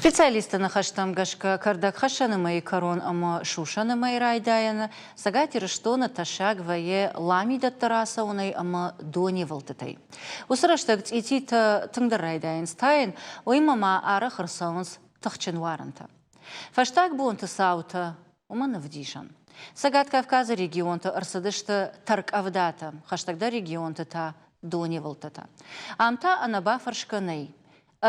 Специалистты ныхӕстӕм гӕсгӕ, кӕрдӕгхӕссӕны мӕйы кӕрон ӕмӕ сусӕны мӕйы райдайӕны Цӕгат Ирыстоны тӕссаг вӕййы ламидӕттӕ рацӕуынӕй ӕмӕ донивылдтытӕй. Уыцы рӕстӕг цъититӕ тынгдӕр райдайынц тайын, уыимӕ ма арӕх ӕрцӕуынц тыхджын уарынтӕ. Фӕстаг бонты цаутӕ уымӕн ӕвдисӕн. Цӕгат Кавказы регионты ӕрцыдысты тӕрккъӕвдатӕ, хӕстӕгдӕр регионты та донивылдтытӕ. Ам та ӕнӕбафӕрсгӕ нӕй.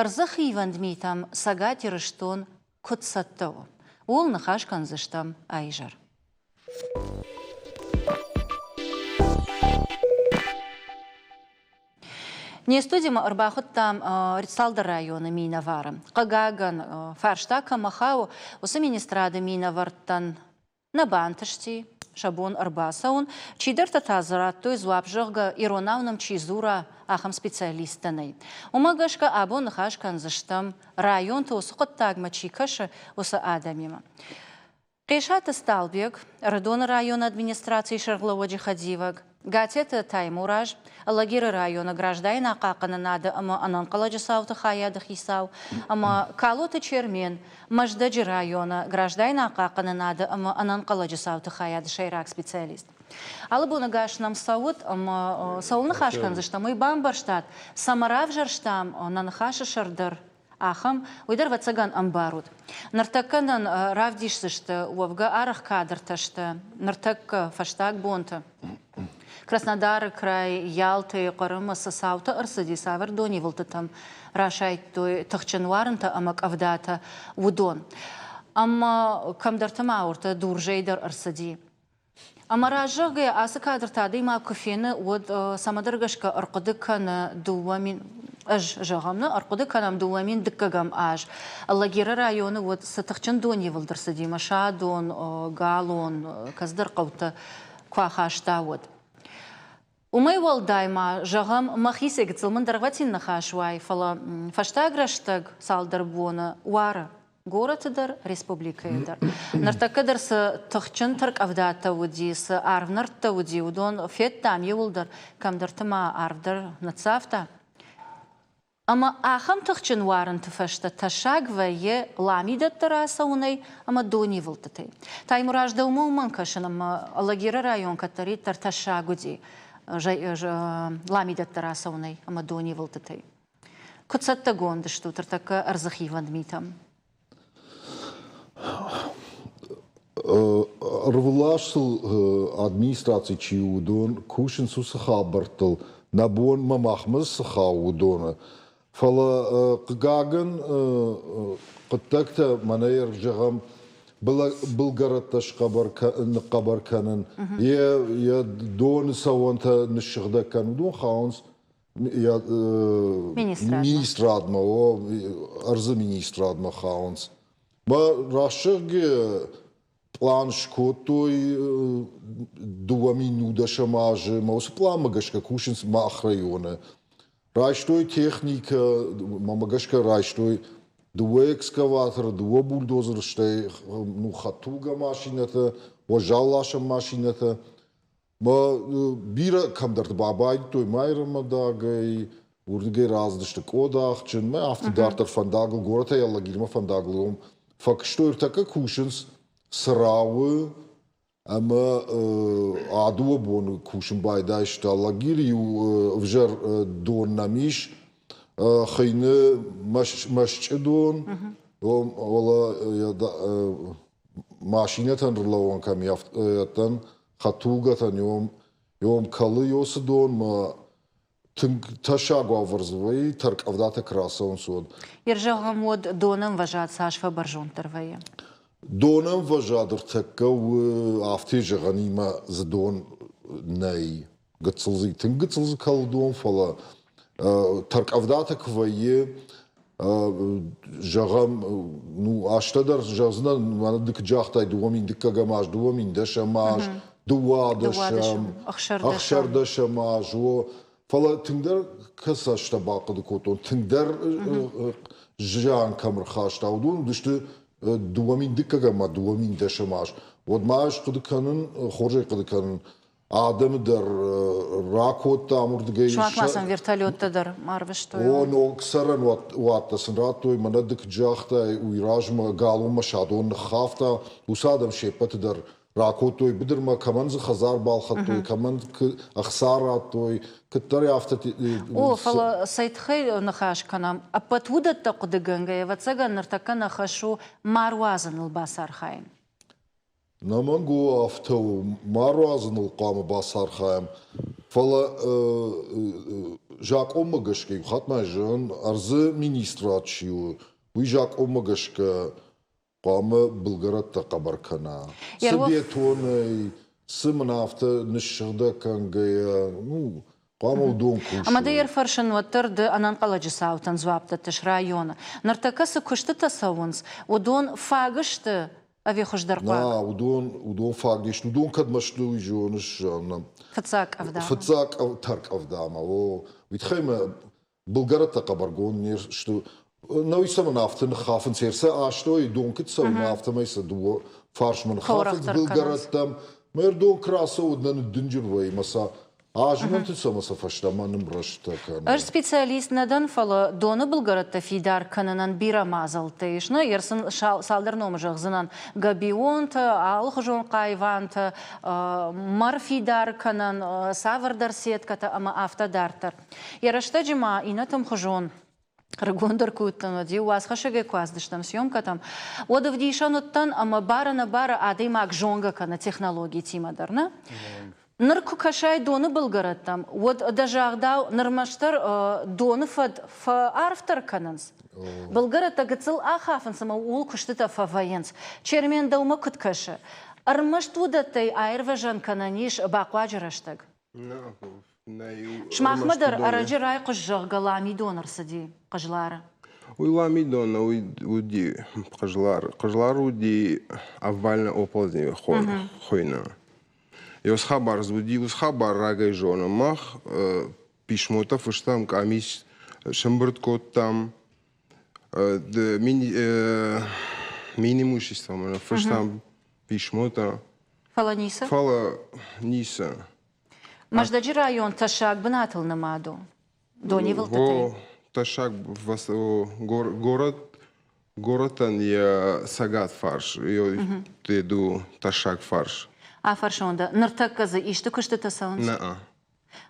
Ӕрдзы хивӕнд митӕм Цӕгат Ирыстон куыд цӕттӕ у, ууыл ныхас кӕндзыстӕм а изӕр. Не студимӕ ӕрбахуыдтам цалдӕр районы минӕвары. Хъыгагӕн, фарста кӕмӕ хауы, уыцы министрады минӕвӕрттӕн Нӕ бантысти сӕ бон ӕрбацӕуын, чидӕртӕ та дзы радтой дзуапп, зӕгъгӕ, иронау нӕм чи дзура, ахӕм специалисттӕ нӕй. Уымӕ гӕсгӕ абон ныхас кӕндзыстӕм, районты уыцы хъуыддагмӕ чи кӕсы, уыцы адӕмимӕ. Хъесаты Сталбег, Ӕрыдоны районы администрацийы сӕргълӕууӕджы хӕдивӕг, Гатеты Таймураз, Алагиры районы граждайнаг хъахъхъӕнынады ӕмӕ ӕнӕнхъӕлӕджы цауты хайады хицау, ӕмӕ Калоты Чермен, Мӕздӕджы районы граждайнаг хъахъхъӕнынады ӕмӕ ӕнӕнхъӕлӕджы цауты хайады сӕйраг специалист. Алы боны гӕс нӕм цӕут ӕмӕ цӕуыл ныхас кӕндзыстӕм, уый бамбӕрстат, цӕмӕ равзӕрстам нӕ ныхасы сӕр дӕр ахӕм, уый дӕр, ӕвӕццӕгӕн, ӕмбарут. Ныртӕккӕ нын равдисдзысты, уӕвгӕ арӕх кадртӕ сты, ныртӕккӕ, фӕстаг бонты. Краснодары край, Ялтӕйы, Хъырымы цы цаутӕ ӕрцыди, цавӕр донивылдтытӕм расайдтой тыхджын уарынтӕ ӕмӕ къӕвдатӕ, уыдон. Ӕмӕ кӕмдӕрты ма уыртӕ дурзӕй дӕр ӕрцыди. Ӕмӕ раст зӕгъгӕйӕ, ацы кадртӕ адӕймаг куы фены, уӕд цӕмӕдӕр гӕсгӕ ӕрхъуыды кӕны 2000, ӕз зӕгъӕм, нӕ ӕрхъуыды кӕнӕм 2002 аз. Алагиры районы уӕд цы тыхджын донивылд ӕрцыди, Мӕсадон, Галон, кӕцыдӕр хъӕутӕ куы ахаста, уӕд. Уымӕй уӕлдай ма, зӕгъӕм, мӕхицӕй гыццыл мын дӕргъвӕтин ныхас уай, фӕлӕ фӕстаг рӕстӕг цалдӕр боны уары горӕты дӕр, республикӕйы дӕр. Ныртӕккӕ дӕр цы тыхджын тӕркъӕвдатӕ уыди, цы арвнӕрдтӕ уыди, уыдон федтам иуылдӕр, кӕмдӕрты ма арв дӕр ныццавта. Ӕмӕ ахӕм тыхджын уарынты фӕстӕ тӕссаг вӕййы ламидӕттӕ рацӕуынӕй ӕмӕ донивылдтытӕй. Таймураз, дӕумӕ уымӕн кӕсын, ӕмӕ Алагиры район кӕддӕриддӕр тӕссаг уыди ламидӕттӕ рацӕуынӕй ӕмӕ донивылдтытӕй. Куыд цӕттӕгонд стут ӕртӕккӕ ӕрдзы хивӕнд митӕм? Ӕрвылаз сыл администраци чи у, уыдон кусынц уыцы хабӕрттыл, нӕ бонмӕ махмӕ цы хауы, уыдоны. Фӕлӕ, хъыгагӕн, хъуыддӕгтӕ мӕнӕ зӕгъӕм, былгӕрӕттӕ ныхъхъӕбӕр кӕнын, йӕ доны цӕуӕнтӕ ныссыгъдӕг кӕнын, уыдон хауынц министрадмӕ, о, ӕрдзы министрадмӕ хауынц. Мӕ рӕсугъд пълан скодтой 2010 азы, мӕ уыцы пъланмӕ гӕсгӕ кусынц мах районы. Райстой техникӕ, мӕ гӕсгӕ райстой дыууӕ экскаваторы, дыууӕ бульдозеры, стӕй ну, хӕдтулгӕ машинӕтӕ, уӕззауласӕн машинӕтӕ. Бирӕ кӕмдӕрты бабайдтой Майрӕмадагӕй, уырдыгӕй рацыдысты Къодахджынмӕ, афтӕ дарддӕр фӕндагыл, горӕтӕй Алагирмӕ фӕндагыл уым фӕкуыстой. Ӕртӕккӕ кусынц Цырауы ӕмӕ а дыууӕ боны кусын байдайсты. Алагир иу ӕвзӕр дон нӕм ис, хыйны Мӕсчъы дон, уӕлӕ машинӕтӕн рлӕууӕн кӕм ӕттӕн хӕдтулгӕтӕн йом кӕлы ёсы донмӕ тынг тӕссаг уавӕр дзы вӕййы, тӕрккъӕвдатӕ куы рацӕуынц, уӕд. Йе зӕгъӕм, уӕд донӕмвӕзад цас фӕбӕрзонддӕр вӕййы? Донӕмвӕзад ӕртӕккӕ у, афтӕ зӕгъӕнимӕ дзы дон нӕй. Гыццыл дзы, тынг гыццыл дзы кӕлы дон, фӕлӕ тӕрккъӕвдатӕ куы вӕййы, зӕгъӕм, ну, азтӕ дӕр зӕгъдзынӕн, мӕнӕ ды куыд загътай, 2002 аз, 2010 аз, дыууадӕсӕм, ӕхсӕрдӕсӕм аз, о. Фӕлӕ тынгдӕр кӕцы азтӕ бахъуыды кодтон, тынгдӕр зиан кӕм ӕрхаста, уыдон уыдысты 2002 ӕмӕ 2010 аз. Уӕд ма ӕз хъуыды кӕнын, хорзӕй хъуыды кӕнын, Адӕмы дӕр ракодтам уырдыгӕй. Сымах ма сын вертолеттӕ дӕр арвыстой? О, ног цӕрӕнуӕттӕ сын радтой. Мӕнӕ ды куыд загътай, уый размӕ галонмӕ садон ныххафта. Уыцы адӕм се ппӕты дӕр ракодтой быдырмӕ, кӕмӕн дзы хӕдзар балхӕдтой, кӕмӕн ӕхца радтой, куыддӕр афтӕ. О, фӕлӕ цӕй тыххӕй ныхас кӕнӕм, ӕппӕт уыдӕттӕ хъуыдыгӕнгӕ, ӕвӕццӕгӕн, ныртӕккӕ нӕ хӕс у ма руадзыныл бацархайын. Нӕмӕнг у афтӕ у, ма руадзыныл хъуамӕ бацархайӕм. Фӕлӕ закъонмӕ гӕсгӕ, иу хатт ма зӕгъын, ӕрдзы министрад чи у, уый закъонмӕ гӕсгӕ хъуамӕ былгӕрӕттӕ хъӕбӕр кӕна. Цы бетонӕй, цы мын афтӕ ныссыгъдӕг кӕнгӕйӕ, ну, хъуамӕ уыдон кусой. Ӕмӕ дӕ ӕрфӕрсын, уӕддӕр ды ӕнӕнхъӕлӕджы цаутӕн дзуапп дӕттыс районы. Ныртӕккӕ цы куыстытӕ цӕуынц, уыдон фаг сты ӕви хуыздӕр хъуаг? Нӕ, уыдон фаг не сты. Уыдон кӕдмӕ сты, уый зоныс, Жанна. Фыццаг къӕвдамӕ. Фыццаг тӕркъӕвдамӕ, о. Уый тыххӕй мӕ былгӕрӕттӕ хъӕбӕргонд не сты. Нӕуый цӕмӕн афтӕ ныххафынц, сӕ астӕуӕй дон куыд цӕуы, афтӕмӕй сӕ дыууӕ фарсмӕ ныххафынц былгӕрӕттӕм. Мӕ дон куы рацӕуы, нӕ ныддынджыр вӕййы ӕмӕ сӕ азмӕнты ӕмӕ сӕ фӕстӕмӕ нымрӕзтӕ кӕны. Ӕз специалист нӕ дӕн, фӕлӕ доны былгӕрӕттӕ фидар кӕнынӕн бирӕ мадзӕлттӕ ис. Нӕ, ер сын цалдӕр номы зӕгъдзынӕн. Гӕбионтӕ, алыхуызон хъайвантӕ, мӕр фидар кӕнӕн, цавӕрдӕр сеткӕтӕ ӕмӕ афтӕ дарддӕр. Йӕ рӕстӕджы ма иннӕты ӕмхуызон ӕрыгондӕр куы уыдтӕн, уӕд-иу уацхӕссӕгӕй куы ацыдыстӕм съемкӕтӕм, уӕд ӕвдисӕн уыдтӕн ӕмӕ бар-ӕнӕбары адӕймаг зонгӕ кӕны технологитимӕ дӕр, нӕ? Ныр куы кӕсай доны былгӕрӕттӕм, уӕд дӕ загъдау нырмӕстдӕр доны фӕд фӕарфдӕр кӕнынц. Былгӕрӕттӕ гыццыл ахафынц ӕмӕ ууыл куыстытӕ фӕвӕййынц. Чермен дӕумӕ куыд кӕсы? Ӕрмӕст уыдӕттӕй аирвӕзӕн кӕнӕн ис бахъуаджы рӕстӕг? Сымахмӕ дӕр ӕрӕджы райхъуыст, зӕгъгӕ, ламидон ӕрцыди Хъызлары. Уый ламидон нӕ уыди Хъызлар. Хъызлар уыди обвальное оползни хуыйны. Ес хабар уыди, уыцы хабар рагӕй зонӕм мах. Писмотӕ фыстам, къамис сӕмбырд кодтам. Минимуществомӕ фыстам писмотӕ. Фӕлӕ ницы? Фӕлӕ ницы. Мӕздӕджы район тӕссаг бынатыл нымад у донивылдтытӕй? О, тӕссаг город городӕн йӕ цӕгат фарс, у тӕссаг фарс. Афӕрсон дӕ, ныртӕккӕ дзы исты куыстытӕ цӕуынц? Нӕ.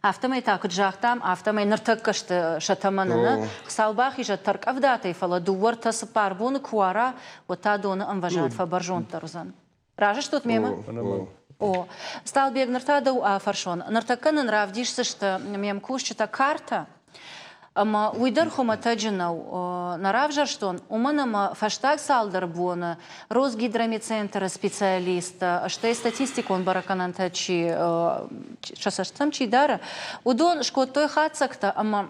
Афтӕмӕй та, куыд загътам, афтӕмӕй ныртӕккӕ сты сӕ тӕмӕны, нӕ? Хуыцау бахизӕд тӕркъӕвдатӕй, фӕлӕ дыууӕ-ӕртӕ цыппар боны куы уара, уӕд та доны ӕмвӕзад фӕбӕрзонддӕр уыдзӕн. Разы стут мемӕ? О. Сталбег, ныр та дӕу афӕрсон. Ныртӕккӕ нын равдисдзысты ме мкусджытӕ картӕ. Ӕмӕ уый дӕр хуымӕтӕджы нӕу. Нӕ равзӕрстон, уымӕн ӕмӕ фӕстаг цалдӕр боны Росгидрометцентры специалисттӕ, стӕй статистикон бӕрӕггӕнӕнтӕ чи сӕ цӕстытӕм чи дары, уыдон скодтой хатдзӕгтӕ ӕмӕ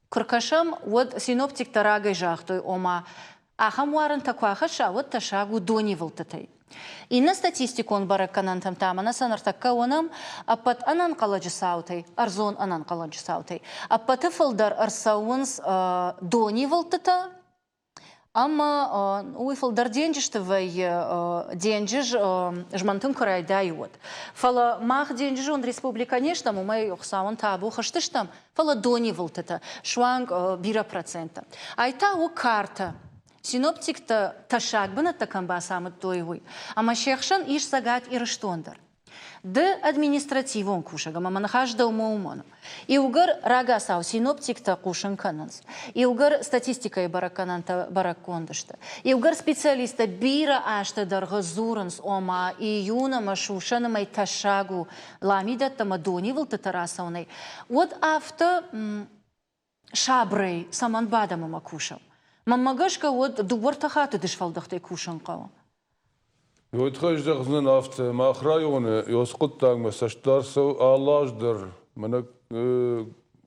Куы ркӕсӕм, уӕд синоптиктӕ рагӕй загътой, ома, ахӕм уарынтӕ куы ахӕсса, уӕд тӕссаг у донивылдтытӕй. Иннӕ статистикон бӕрӕггӕнӕнтӕм та мӕнӕ сӕ ныртӕккӕ уынӕм, ӕппӕт ӕнӕнхъӕлӕджы цаутӕй, ӕрдзон ӕнӕнхъӕлӕджы цаутӕй, ӕппӕты фылдӕр ӕрцӕуынц донивылдтытӕ, Ӕмӕ уый фылдӕр денджызты вӕййы, денджыз змӕнтын куы райдайы, уӕд. Фӕлӕ мах денджызон республикӕ не стӕм, уымӕй Хуыцауӕн табу хызтыстӕм, фӕлӕ донивылдтытӕ, суанг бирӕ проценттӕ. Ай та у картӕ. Синоптиктӕ тӕссаг бынӕттӕ кӕм бацамыдтой, уый. Ӕмӕ се хсӕн ис Цӕгат Ирыстон дӕр. Ды административон кусӕг ӕмӕ мӕ ныхас дӕумӕ уымӕн у. Иугӕр рагацау синоптиктӕ хъусын кӕнынц, иугӕр статистикӕйы бӕрӕггӕнӕнтӕ бӕрӕггонд сты, иугӕр специалисттӕ бирӕ азты дӕргъы дзурынц, ома июнь ӕмӕ сусӕны мӕй тӕссаг у ламидӕттӕ ӕмӕ донивылдтытӕ рацӕуынӕй, уӕд афтӕ сабырӕй цӕмӕн бадӕм ӕмӕ кусӕм? Мӕнмӕ гӕсгӕ, уӕд дыууӕ-ӕртӕ хатты дысфӕлдӕхтӕй кусын хъӕуы. Уый тыххӕй зӕгъдзынӕн афтӕ, мах районы уыцы хъуыддагмӕ цӕстдард цӕуы алы аз дӕр. Мӕнӕ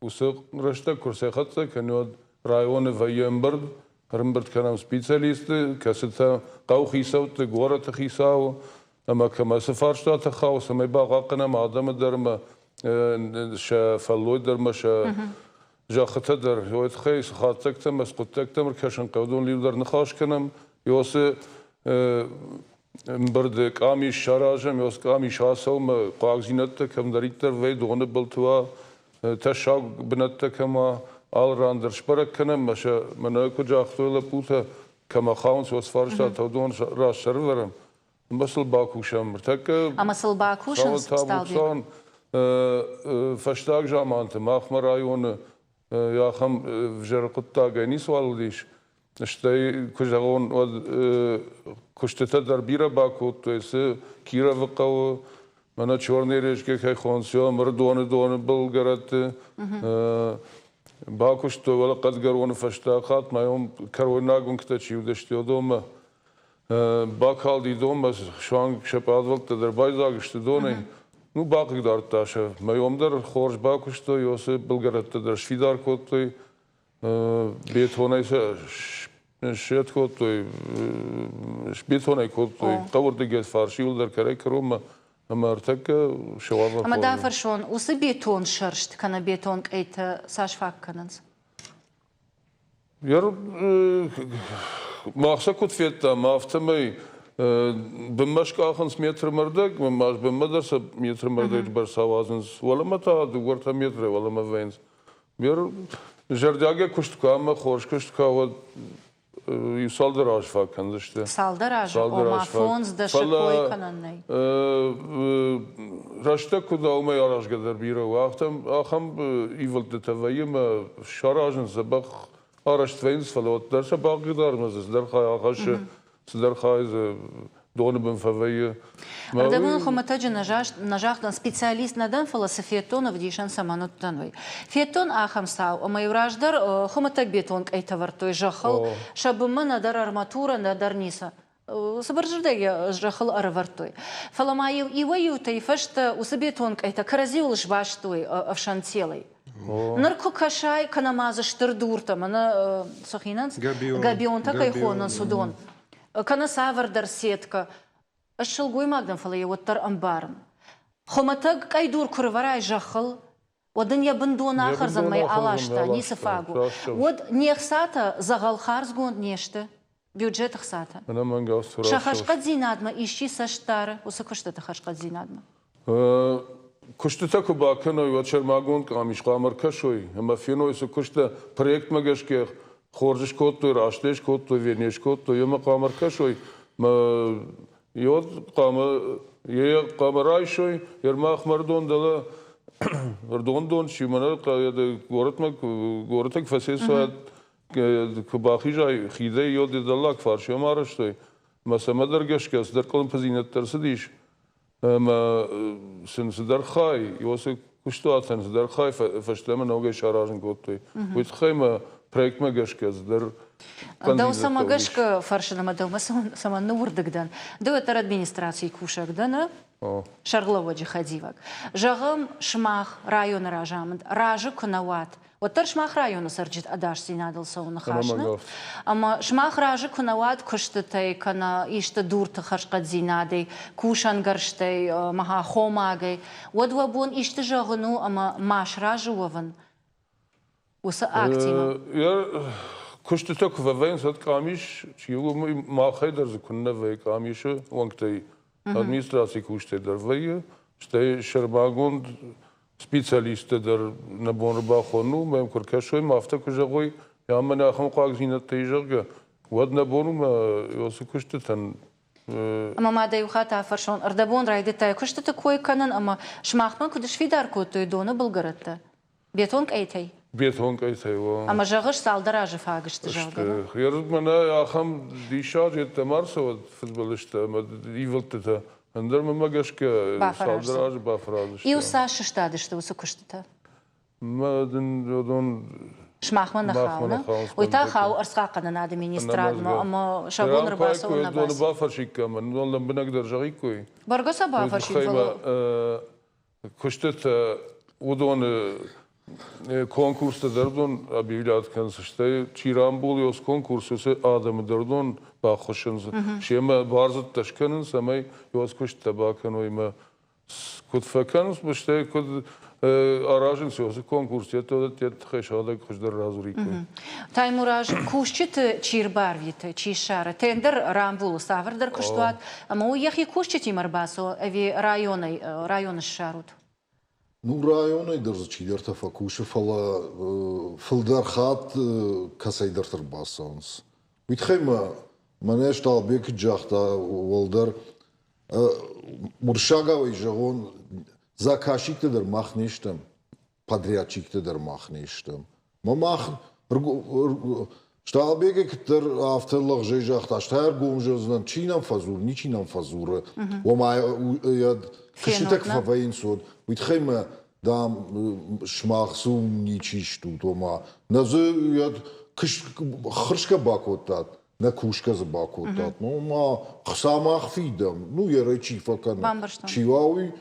уыцы рӕстӕг куы ӕрцӕйхӕццӕ кӕны, уӕд районы вӕййы ӕмбырд, ӕрӕмбырд кӕнӕм специалистты, кӕцытӕ хъӕуы хицӕутты, горӕты хицауы ӕмӕ кӕмӕ цы фарстатӕ хауы, цӕмӕй бахъахъхъӕнӕм адӕмы дӕр ӕмӕ сӕ фӕллой дӕр ӕмӕ сӕ зӕххытӕ дӕр. Уый тыххӕй цы хатдзӕгтӕ ӕмӕ цы хъуыддӕгтӕм ӕркӕсын хъӕуы, уыдон иу дӕр ныхас кӕнӕм. Уыцы ӕмбырды къамис саразӕм, ос къамис ацӕуы хъуагдзинӕдтӕ кӕмдӕриддӕр вӕййы доны былты уа, тӕссаг бынӕттӕ кӕм уа, алы ран дӕр сбӕрӕг кӕнӕм ӕмӕ сӕ мӕнӕ куыд загътой лӕппутӕ, кӕмӕ хауынц, уыцы фарстатӕ уыдон раст сӕрывӕрӕм ӕмӕ сыл бакусӕм. Ныртӕккӕ Ӕмӕ сыл бакусынц, Сталбег? Фӕстаг заманты махмӕ районы ахӕм ӕвзӕр хъуыддагӕй ницыуал уыдис. Стӕй, куы зӕгъон, уӕд куыстытӕ дӕр бирӕ бакодтой, цы Кировы хъӕуы, мӕнӕ Черный речкӕ кӕй хонынц, Ӕрыдоны доны былгӕрӕтты. Бакуыстой уӕлӕ Хъӕдгӕроны фӕстаг хатт ма уым кӕройнаг уынгтӕ чи уыдысты, уыдонмӕ. Бакалди донмӕ, суанг сӕ пъадвӕлттӕ дӕр байдзаг сты донӕй. Ну, бахъыгдардта сӕ. Мӕ дӕр хорз бакуыстой, уыцы былгӕрӕттӕ дӕр сфидар кодтой. Бетонӕй сӕ сет кодтой, сбетонӕй кодтой, хъӕуырдыгӕй фарс иуылдӕр кӕрӕй-кӕронмӕ ӕмӕ ӕртӕккӕ сӕ уавӕр. Ӕмӕ дӕ фӕрсон, уыцы бетон сӕрст кӕнӕ бетон къӕйтӕ цас фаг кӕнынц? Мах сӕ куыд федтам, афтӕмӕй бынмӕ скъахынц метрмӕ рдӕг, ӕмӕ бынмӕ дӕр сӕ метрмӕ рдӕджы бӕрц ауадзынц. Уӕлӕмӕ та дыууӕ-ӕртӕ метры уӕлӕмӕ вӕййынц. Зӕрдиагӕй куыст куы ӕмӕ хорз куыст куы уӕд иу цалдӕр азы фаг кӕндзысты. Цалдӕр азы, ома фондз, дӕсы кой кӕнӕн нӕй. Рӕстӕг куыд уымӕй аразгӕ дӕр бирӕ у. Ахӕм ивылдтытӕ вӕййы ӕмӕ саразынц дзӕбӕх арӕзт вӕййынц, фӕлӕ уӕддӕр сӕ бахъыгдарынмӕ дзы цыдӕр хай ахӕссы, цыдӕр хай дзы доны бын фӕвӕййы. Ардӕмон хуымӕтӕджы нӕ загътон, специалист нӕ дӕн, фӕлӕ цы федтон, ӕвдисӕн цӕмӕн уыдтӕн, уый. Федтон ахӕм цау, ӕмӕ-иу раздӕр хуымӕтӕг бетон къӕйтӕ вӕрдтой зӕххыл, сӕ бынмӕ нӕдӕр арматурӕ, нӕдӕр ницы. Цыбырзырдӕй йӕ зӕххыл ӕрӕвӕрдтой. Фӕлӕ ма-иу иуӕй-иутӕй фӕстӕ уыцы бетон къӕйтӕ кӕрӕдзиуыл сбастой ӕфсӕн телӕй. Ныр куы кӕсай, кӕнӕ ма дзы стыр дуртӕ, мӕнӕ цы хинынц, габионтӕ кӕй хонынц, уыдон, кӕнӕ цавӕрдӕр сеткӕ. Ӕз сылгоймаг дӕн, фӕлӕ йӕ уӕддӕр ӕмбарын. Хуымӕтӕг къӕйдур куы рывӕрай зӕххыл, уӕд ын йӕ бындон ахӕрдзӕн мӕй аласта, ницы фаг у. Уӕд не хцатӕ дзӕгъӕл хардзгонд не сты, бюджеты хцатӕ. Сӕ хӕрзхъӕддзинадмӕ исчи цӕст дары, уыцы куыстыты хӕрзхъӕддзинадмӕ? Куыстытӕ куы бакӕной, уӕд сӕрмагонд къамис хъуамӕ ӕркӕсой ӕмӕ феной, цы куыстӕ проектмӕ гӕсгӕ хорз скодтой, раст скодтой, ӕви не скодтой, ӕмӕ хъуамӕ ӕркӕсой. Йод хъуамӕ йе хъуамӕ райсой, Ермах мӕрдон дӕлӕ ӕрдондон чи мӕнӕ горӕтмӕ горӕтаг фӕсесуат куы бахизай хидӕй йод дӕллаг фарс йӕм арӕзтой, ӕмӕ цӕмӕдӕр гӕсгӕ цыдӕр къуылымпыдзинӕдтӕ ӕрцыдис, ӕмӕ сын цыдӕр хай, уыцы куыстуатӕн цыдӕр хай фӕстӕмӕ ногӕй саразын кодтой. Уый тыххӕй мӕ проектмӕ гӕсгӕ цыдӕр Дӕу цӕмӕ гӕсгӕ фӕрсын ӕмӕ дӕумӕ цӕмӕн ныууырдыг дӕн? Ды уӕддӕр администрацийы кусӕг дӕ, нӕ? Сӕргълӕууӕджы хӕдивӕг. Зӕгъӕм, сымах, районы разамынд, разы куы нӕ уат, уӕддӕр сымах районы цӕрджыты ӕдасдзинадыл цӕуы ныхас, нӕ? Ӕмӕ сымах разы куы нӕ уат куыстытӕй кӕнӕ исты дурты хӕрзхъӕддзинадӕй, кусӕнгӕрзтӕй, мӕ хомагӕй, уӕд уӕ бон исты зӕгъын у ӕмӕ ма сразы уӕвын уыцы актимӕ? Куыстытӕ куы фӕвӕййынц, уӕд къамис, чи у, махӕй дӕр дзы куыннӕ вӕййы къамисы уӕнгтӕй, администрацийы кусджытӕй дӕр вӕййы, стӕй сӕрмагонд специалисттӕ дӕр нӕ бон ӕрбахонын у, мӕм куы ркӕсой, ма афтӕ куы зӕгъой, ӕмӕ нӕ ахӕм хъуагдзинӕдтӕ и, зӕгъгӕ, уӕд нӕ бон у мӕ уыцы куыстытӕн. Ӕмӕ ма дӕ иу хатт афӕрсон, ӕрдӕбон райдыдтай куыстыты кой кӕнын ӕмӕ сымахмӕ куыд сфидар кодтой доны былгӕрӕттӕ? Бетон къӕйтӕй? Бетон къӕйтӕй, о. Ӕмӕ зӕгъыс, цалдӕр азы фаг сты, зӕгъгӕ? Мӕнӕ ахӕм диссаджы йеддӕмӕ ӕрцӕуӕд фыдбылызтӕ ӕмӕ ивылдтытӕ. Ӕндӕр мӕнмӕ гӕсгӕ цалдӕр азы бафӕраздзысты. Иу цас сыстадысты уыцы куыстытӕ? Мӕ дын уыдон Сымахмӕ нӕ хауы, нӕ? Уый та хауы ӕрдзхъахъхъӕнынады министрадмӕ ӕмӕ сӕ бон ӕрбацӕуын нӕ баци. Бафӕрсиккам, уыдон лӕмбынӕгдӕр зӕгъиккой. Бӕргӕ сӕ бафӕрсин, фӕлӕ Куыстытӕ уыдоны конкурстӕ дӕр уыдон объявлять кӕнынц, стӕй чи рамбулы уыцы конкурс, уыцы адӕмы дӕр уыдон баххуысынц, семӕ бардзырдтӕ скӕнынц, цӕмӕй уыцы куыстытӕ бакӕной ӕмӕ куыд фӕкӕнынц, стӕй куыд. Аразынц уыцы конкурс, йӕ тыххӕй сӕхӕдӕг хуыздӕр радзуриккой. Таймураз, кусджыты чи рбарвиты, чи ссары, тендер рамбулы цавӕрдӕр куыстуат, ӕмӕ уый йӕхи кусджытимӕ ӕрбацӕуы ӕви районӕй районы ссарут? Ну, районӕй дӕр дзы чидӕртӕ фӕкусы, фӕлӕ фылдӕр хатт кӕцӕйдӕрты ӕрбацӕуынц. Уый тыххӕй ма мӕнӕ Сталбек куыд загъта уӕлдӕр, уырыссагау ӕй зӕгъон, заказчиктӕ дӕр мах не стӕм, подрядчиктӕ дӕр мах не стӕм. Ма мах Сталбеге куыддӕр афтӕ лӕгъзӕй загъта, стӕй ӕргом зӕгъдзынӕн, чи нӕм фӕдзуры, ничи нӕм фӕдзуры. Ома куыстытӕ куы фӕвӕййынц, уӕд уый тыххӕй мӕ, дам, сымах дзы уым ничи стут, ома нӕ дзы ххуырсгӕ бакодтат, нӕ кусгӕ дзы бакодтат. Ну, ма хца мах фидӕм, ну, йӕ чи фӕкӕны, чи уа, уый.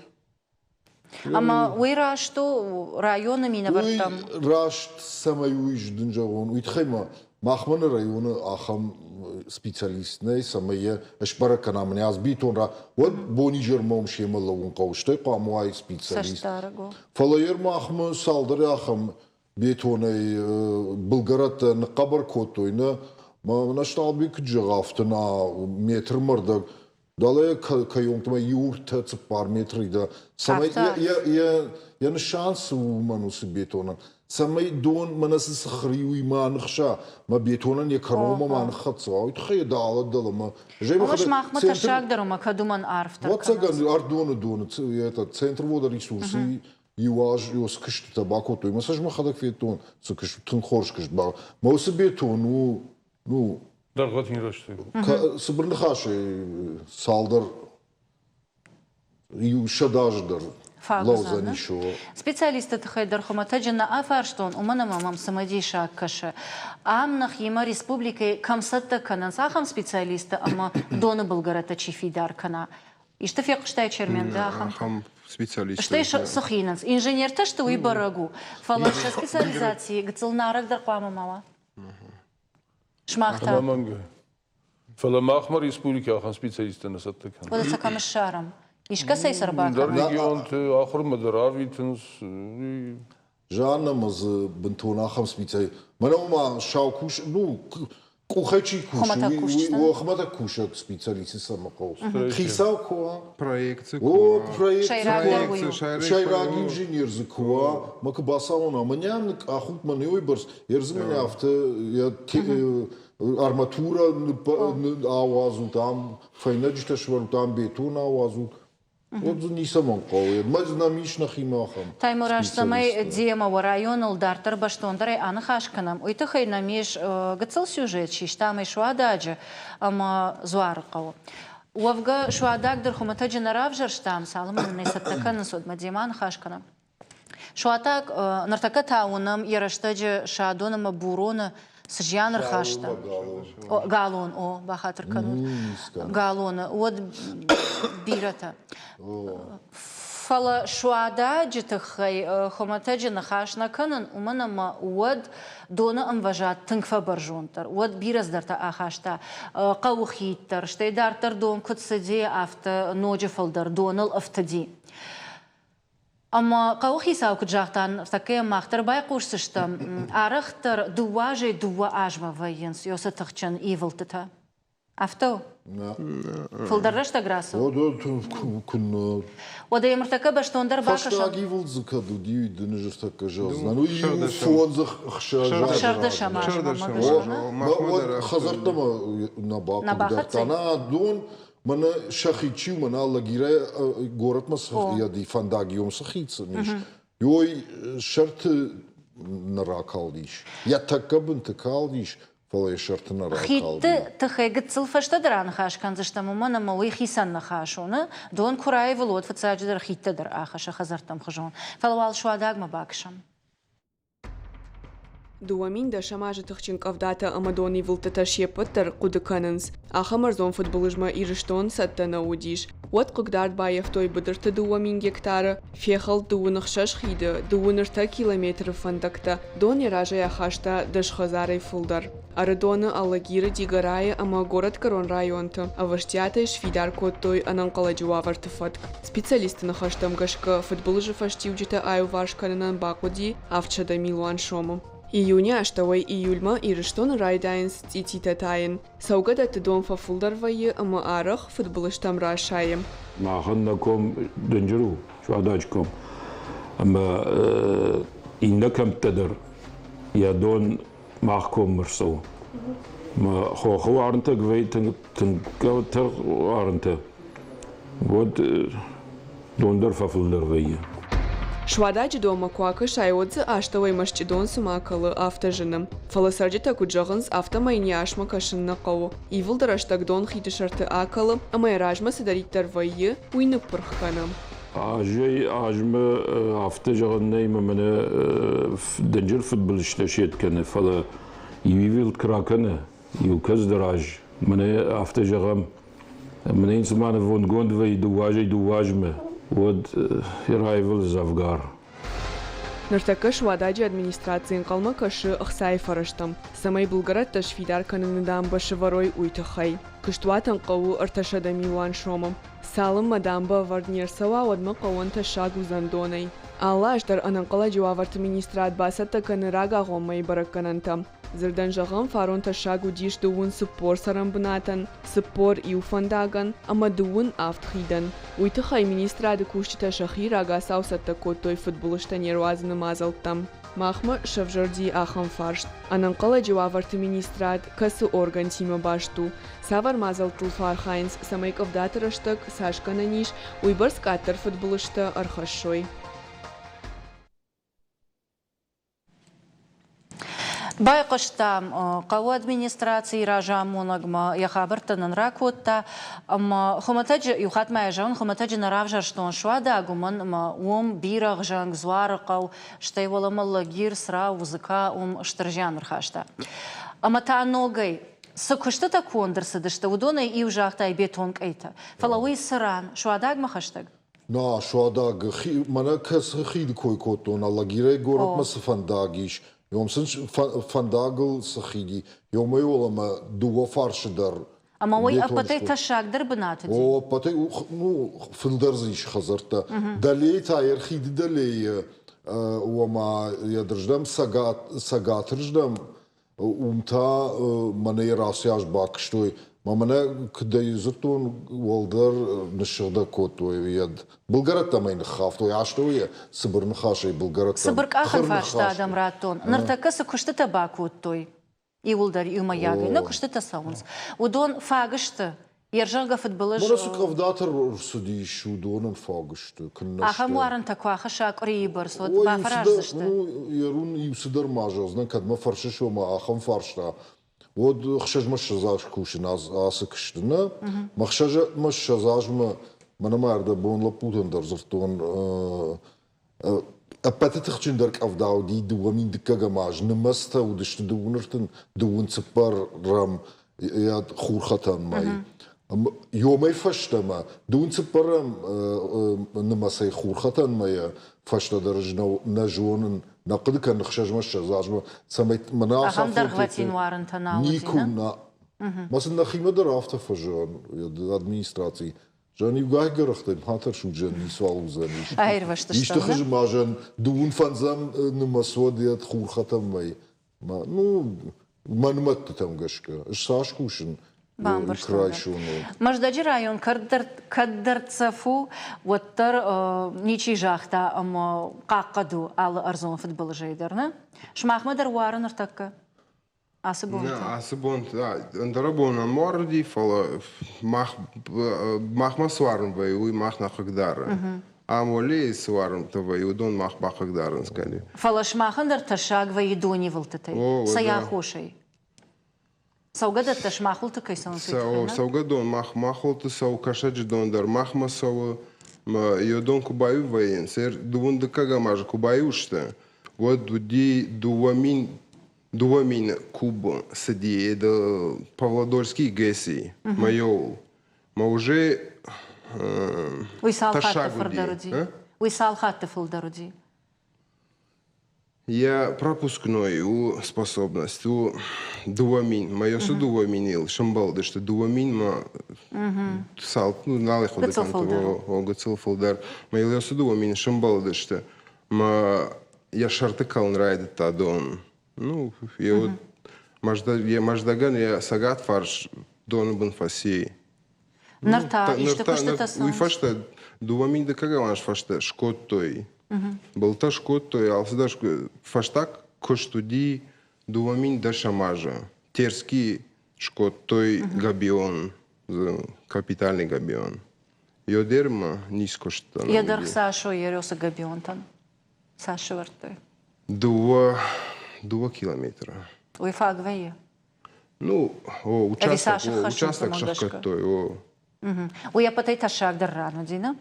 Ӕмӕ уый раст у районы минӕвӕрттӕм? Уый раст, цӕмӕй уый дын зӕгъон, уый тыххӕй ма махмӕ нӕ районы ахӕм специалист нӕй, цӕмӕй йӕ сбӕрӕг кӕна мӕнӕ аз битон ра, уӕд бонизӕрмӕ уым семӕ лӕууын хъӕуы, стӕй хъуамӕ уай специалист. Фӕлӕ йӕ махмӕ цалдӕр ахӕм бетонӕй былгӕрӕттӕ ныхъхъӕбӕр кодтой, нӕ мӕ Сталбек куыд зӕгъа, афтӕ на метрмӕ рдӕг Далӕ кӕйонгтмӕ иу ӕртӕ цыппар метры дӕ, цӕмӕй йӕ нысан цы у уымӕн уыцы бетонӕн, цӕмӕй дон мӕнӕ цы цыхри, уый ма ныхса, мӕ бетонӕн йӕ кӕронмӕ ма ныххӕццӕ уа, уый тыххӕй йӕ далӕ дӕлӕмӕ. Сымахмӕ тӕссагдӕр у, мӕ кӕд уымӕн арфдӕр Ӕвӕццӕгӕн, Ардоны доны центр водоресурсы иу аз цы куыстытӕ бакодтой, мӕ сӕ мӕхӕдӕг федтон, цы куыст, тынг хорз куыст ба. Мӕ уыцы бетон у, ну, Дӕргъвӕтин рӕстӕг. Цыбыр ныхасӕй цалдӕр иу сӕдӕ азы дӕр лӕудзӕнис. Специалистты тыххӕй дӕр хуымӕтӕджы нӕ афарстон, уымӕн ӕмӕ мӕм цымыдисаг кӕсы. Ам нӕхимӕ республикӕйы кӕм цӕттӕ кӕнынц, ахӕм специалисттӕ ӕмӕ доны былгӕрӕттӕ чи фидар кӕна. Исты фехъуыстай, Чермен, ды ахӕм? Ахӕм специалисттӕ. Стӕй цы хинынц? Инженертӕ сты, уый бӕрӕг у. Фӕлӕ сӕ специализаци гыццыл нарӕгдӕр хъуамӕ ма уа. Сымах та? Ӕнӕмӕнгӕй. Фӕлӕ махмӕ республикӕ ахӕм специалисттӕ нӕ цӕттӕ кӕны. Уӕдӕ сӕ кӕм ссарӕм? Искӕцӕй сӕ ӕрбакӕнынц? Ӕндӕр регионты ахуырмӕ дӕр арвитынц. Жанна ма дзы бынтон ахӕм специалист. Мӕнӕ ма сау кус, ну, къухӕй чи кусы, уый хуымӕтӕг кусӕг специалисты цӕмӕ хъӕуы. Хицау куы уа. Проекты куы уа. О, проект сӕйраг инженер дзы куы уа, мӕ куы бацауона, мӕнӕ ныкъахут мӕ не уыйбӕрц, ердзы мӕнӕ афтӕ арматурӕ ауадзут, ам фӕйнӕджытӕ сӕвӕрут, ам бетон ауадзут. Уӕд дзы ницӕмӕн хъӕуы. Мӕ нӕм ис нӕхимӕ ахӕм. Таймураз, цӕмӕй демӕ уӕ районыл дарддӕр бӕстондӕрӕй аныхас кӕнӕм, уый тыххӕй нӕм ис гыццыл сюжет систам ӕй Суададжы ӕмӕ Дзуарыхъӕуы. Уӕвгӕ, Суадаг дӕр хуымӕтӕджы нӕ равзӕрстам, цалынмӕ нын ӕй цӕттӕ кӕнынц, уӕдмӕ демӕ аныхас кӕнӕм. Суатаг ныртӕккӕ та уынӕм йӕ рӕстӕджы Садон ӕмӕ Буроны цы зиан ӕрхаста. Галон, о, бахатыр кӕнут. Галоны, уӕд бирӕтӕ. Фӕлӕ Суададжы тыххӕй хуымӕтӕджы ныхас нӕ кӕнын, уымӕн ӕмӕ уӕд доны ӕмвӕзад тынг фӕбӕрзонддӕр, уӕд бирӕ цыдӕртӕ ахаста. Хъӕуы хид дӕр, стӕй дарддӕр дон куыд цыди, афтӕ ноджы фылдӕр доныл ӕфтыди. Ӕмӕ хъӕуыхицау куыд загъта, ныртӕккӕ йӕм мах дӕр байхъусдзыстӕм, арӕхдӕр дыууӕ азӕй дыууӕ азмӕ вӕййынц Йосы тыхджын ивылдтытӕ. Афтӕ у? Фылдӕр рӕстӕг рацыд? Куыннӕ. Уӕдӕ йӕм ныртӕккӕ бӕстондӕр бакӕсӕм. Фӕстаг ивылд дзы кӕд уыди, уый дын ӕз ӕртӕккӕ зӕгъдзынӕн. Уый иу фондзы ӕхсӕз Ӕхсӕрдӕсӕм азмӕ Уӕд хӕдзӕрттӕ нӕ бахъыгдардта. Нӕ дон Мӕнӕ сӕхи чи у, мӕнӕ Лагирӕ горӕтмӕ цы фӕндаг иом цы хид сын ис, ой сӕрты нӕ ракалдис. Йӕ тӕккӕ бынты калдис, фӕлӕ йӕ сӕрты нӕ ракалди. Хидты тыххӕй гыццыл фӕстӕдӕр аныхас кӕндзыстӕм, уымӕн ӕмӕ уый хицӕн ныхас у. Нӕ? Дон куы раивылы, уӕд фыццаджыдӕр хидтӕ дӕр ахӕссы хӕдзӕрттӕм хуызон. Фӕлӕ уал Суадагмӕ бакӕсӕм. 2010 азы тыхджын къӕвдатӕ ӕмӕ донивылдтытӕ се ппӕт дӕр хъуыды кӕнынц. Ахӕм ӕрдзон фыдбылызмӕ Ирыстон цӕттӕ нӕ уыдис. Уӕд хъыгдард баййӕфтой быдырты 2000 гектары, фехӕлд 26 хиды, 33 километры фӕндӕгтӕ, дон йӕ разӕй ахаста 10 хӕдзарӕй фылдӕр. Ӕрыдоны, Алагиры, Дигорайы ӕмӕ горӕтгӕрон районты ӕвӕстиатӕй сфидар кодтой ӕнӕнхъӕлӕджы уавӕрты фӕтк. Специалистты ныхӕстӕм гӕсгӕ, фыдбылызы фӕстиуджытӕ аиуварс кӕнынӕн бахъуыди 700 милуан сомы. Июны астӕуӕй июльмӕ Ирыстоны райдайынц цъититӕ тайын. Цӕугӕдӕтты дон фӕфылдӕр вӕййы ӕмӕ арӕх фыдбылызтӕм расайы. Махӕн нӕ ком дынджыр у, Суададжы ком. Ӕмӕ иннӕ кӕмттӕ дӕр йӕ дон мах коммӕ рцӕуы. Мӕ хохы уарынтӕ вӕййы тынг тынг уарынтӕ, уӕд дон дӕр фӕфылдӕр вӕййы. Суададжы донмӕ куы акӕсай, уӕд дзы астӕуӕй мӕсчъы дон цыма кӕлы, афтӕ зыны. Фӕлӕ цӕрджытӕ куыд зӕгъынц, афтӕмӕй йын йӕ асмӕ кӕсын нӕ хъӕуы. Ивылд рӕстӕг дон хиды сӕрты акӕлы, ӕмӕ йӕ размӕ цыдӕриддӕр вӕййы, уый ныппырх кӕны. Азӕй-азмӕ афтӕ зӕгъӕн нӕй, ӕмӕ мӕнӕ дынджыр фыдбылызтӕ сед кӕны, фӕлӕ иу ивылд куы ракӕны, иу кӕцыдӕр аз, мӕнӕ афтӕ зӕгъӕм, мӕнӕ йын цыма нывондгонд вӕййы дыууӕ азӕй дыууӕ азмӕ, уӕд раивылы дзӕвгар. Ныртӕккӕ Суададжы администраци ӕнхъӕлмӕ кӕсы ӕхцайы фӕрӕзтӕм, цӕмӕй былгӕрӕттӕ сфидар кӕныны дамбӕ сӕвӕрой, уый тыххӕй. Куыстуатӕн хъӕуы 300 милуан сомы. Цалынмӕ дамбӕ ӕвӕрд не рцӕуа, уӕдмӕ хъӕуӕн тӕссаг уыдзӕн донӕй. Алы аз дӕр ӕнӕнхъӕлӕджы уавӕрты министрад бацӕттӕ кӕны рагагъоммӕйы бӕрӕггӕнӕнтӕ. Дзырдӕн зӕгъӕм, фарон тӕссаг уыдис 44 цӕрӕнбынатӕн, 41 фӕндагӕн ӕмӕ 37 хидӕн. Уый тыххӕй министрады кусджытӕ сӕхи рагацау цӕттӕ кодтой фыдбылызтӕ не руадзыны мадзӕлттӕм. Махмӕ сӕвзӕрди ахӕм фарст: ӕнӕнхъӕлӕджы уавӕрты министрад кӕцы оргӕнтимӕ баст у, цавӕр мадзӕлттыл фӕархайынц, цӕмӕй къӕвдаты рӕстӕг цас гӕнӕн ис, уыйбӕрц къаддӕр фыдбылызтӕ ӕрхӕссой. Байхъуыстам хъӕуы администрацийы разамонӕгмӕ, йӕ хабӕрттӕ нын ракодта. Ӕмӕ хуымӕтӕджы, иу хатт ма йӕ зӕгъын, хуымӕтӕджы нӕ равзӕрстон Суадаг, уымӕн ӕмӕ уым Бирӕгъзӕнг, Дзуарыхъӕу, стӕй уӕлӕмӕ Лӕгир, Црау, Узыка уым стыр зиан ӕрхаста. Ӕмӕ та ногӕй цы куыстытӕ конд ӕрцыдысты, уыдонӕй иу загътай бетон къӕйтӕ. Фӕлӕ уый цы ран, Суадагмӕ хӕстӕг? На, Суадаг, мӕнӕ кӕцы хиды кой кодтон, Алагирӕй горӕтмӕ цы фӕндаг ис, уым сын фӕндагыл цы хид и, уымӕй уӕлӕмӕ дыууӕ фарсы дӕр. Ӕмӕ уый ӕппӕтӕй тӕссагдӕр бынат уыди? О, ӕппӕтӕй, ну, фылдӕр дзы ис хӕдзӕрттӕ. Дӕлейы та, ӕрхиды дӕлейы, ома йӕ дырздӕм цӕгат, цӕгатырздӕм Уым та мӕнӕ йӕ рацыйас бакуыстой. Мӕ мӕнӕ куыдӕй дзырдтон, уӕлдӕр ныссыгъдӕг кодтой йӕ былгӕрӕттӕм ӕй ныххафтой, астӕуы йӕ цыбыр ныхасӕй былгӕрӕттӕм. Цыбыр къахын фарста адӕм радтон. Ныртӕккӕ цы куыстытӕ бакодтой, иууылдӕр иумӕйагӕй, нӕ куыстытӕ цӕуынц, уыдон фаг сты? Йе рзӕгъгӕ фыдбылыз. Мӕнӕ цы къӕвдатӕ рцыдис, уыдонӕн фаг сты, куыннӕ сты. Ахӕм уарынтӕ куы ахӕсса къуырийы бӕрц, уӕд бафӕраздзысты? Ну, ерун иу цыдӕр ма зӕгъдзынӕн, кӕд мӕ фӕрсыс, ома ахӕм фарста, уӕд 26 аз кусын ацы куысты, нӕ? Мӕ 26 азмӕ мӕнӕ ма ӕрдӕбон лӕппутӕн дӕр дзырдтон, Ӕппӕты тыхджындӕр къӕвда уыди 2002 аз, нымӕцтӕ уыдысты 34 ӕм хурхӕтӕн мӕй. Ёмӕй фӕстӕмӕ, дыууын цыппӕрӕм нымӕцӕй хурхӕтӕн мӕйӕ фӕстӕдӕр ӕз нӕ зонын, нӕ хъуыды кӕнын 26 азмӕ, цӕмӕй мӕнӕ Ахӕм дӕргъвӕтин уарынтӕ нал уыди, Никуы, нӕ. Мӕ сын нӕхимӕ дӕр афтӕ фӕзӕгъын администрацийы. Зӕн иугай гӕрӕхтӕй ма тӕрсут, зӕн ницуал уыдзӕнис. Аирвӕзтыстӕм. Исты хызы ма зӕн дыууын фӕндзӕм нымӕц уӕд йӕ хурхӕтӕнмӕ. Ну, мӕнмӕттытӕм гӕсгӕ. Ӕз цас кусын Бамбӕрстон. Мӕздӕджы район кӕд дӕрддзӕф у, уӕддӕр ничи загъта ӕмӕ хъахъхъӕд у алы ӕрдзон фыдбылызӕй дӕр, нӕ? Сымахмӕ дӕр уары ныртӕккӕ? Ацы бонты? Нӕ, ацы бонты, ӕндӕрӕбон ӕм уарыди, фӕлӕ мах, махмӕ цы уарын вӕййы, уый мах нӕ хъыгдары. Ам уӕлейы цы уарынтӕ вӕййы, уыдон мах бахъыгдарынц кӕли. Фӕлӕ сымахӕн дӕр тӕссаг вӕййы донивылдтытӕй, цӕй аххосӕй? Цӕугӕдӕттӕ сымах уылты кӕй цӕуынц, уый тыххӕй, нӕ? Цӕугӕдон мах махуылты цӕуы, Кӕсӕджы дон дӕр махмӕ цӕуы. Йӕ дон куы баиу вӕййынц, дыууын дыккӕгӕм азы куы баиу сты, уӕд уыди 2000. 2000 куб цыди это Павлодольский ГЭС-и мӕйыл. Мӕ уже Уый цал хатты фылдӕр уыди? Уый цал хатты фылдӕр уыди? Йӕ пропускной у способность у 2000. Мӕ уыцы 2000-ыл сӕмбӕлдысты 2000-мӕ цал, ну, нал ӕй хъуыды кӕнын, гыццыл фылдӕр. Мӕ йыл уыцы 2000 сӕмбӕлдысты. Мӕ йӕ сӕрты кӕлын райдыдта дон. Ну, йӕ Мӕздӕгӕн йӕ цӕгат фарс доны бын фӕци. Ныр та исты куыстытӕ цӕуынц? Уый фӕстӕ 2000 дыккӕгӕм аз фӕстӕ скодтой. Былтӕ скодтой, алцыдӕр фӕстаг куыст уыди 2010 азы. Терский скодтой габион, капитальный габион. Йодермӕ ницы куыст. Йӕ дӕргъ цас у Ересы габионтӕн? Цас сӕвӕрдтой? Дыууӕ километры. Уый фаг вӕййы? Ну, о, участок, о, участок сӕхгӕдтой, о. Уый ӕппӕтӕй тӕссагдӕр ран уыди, нӕ?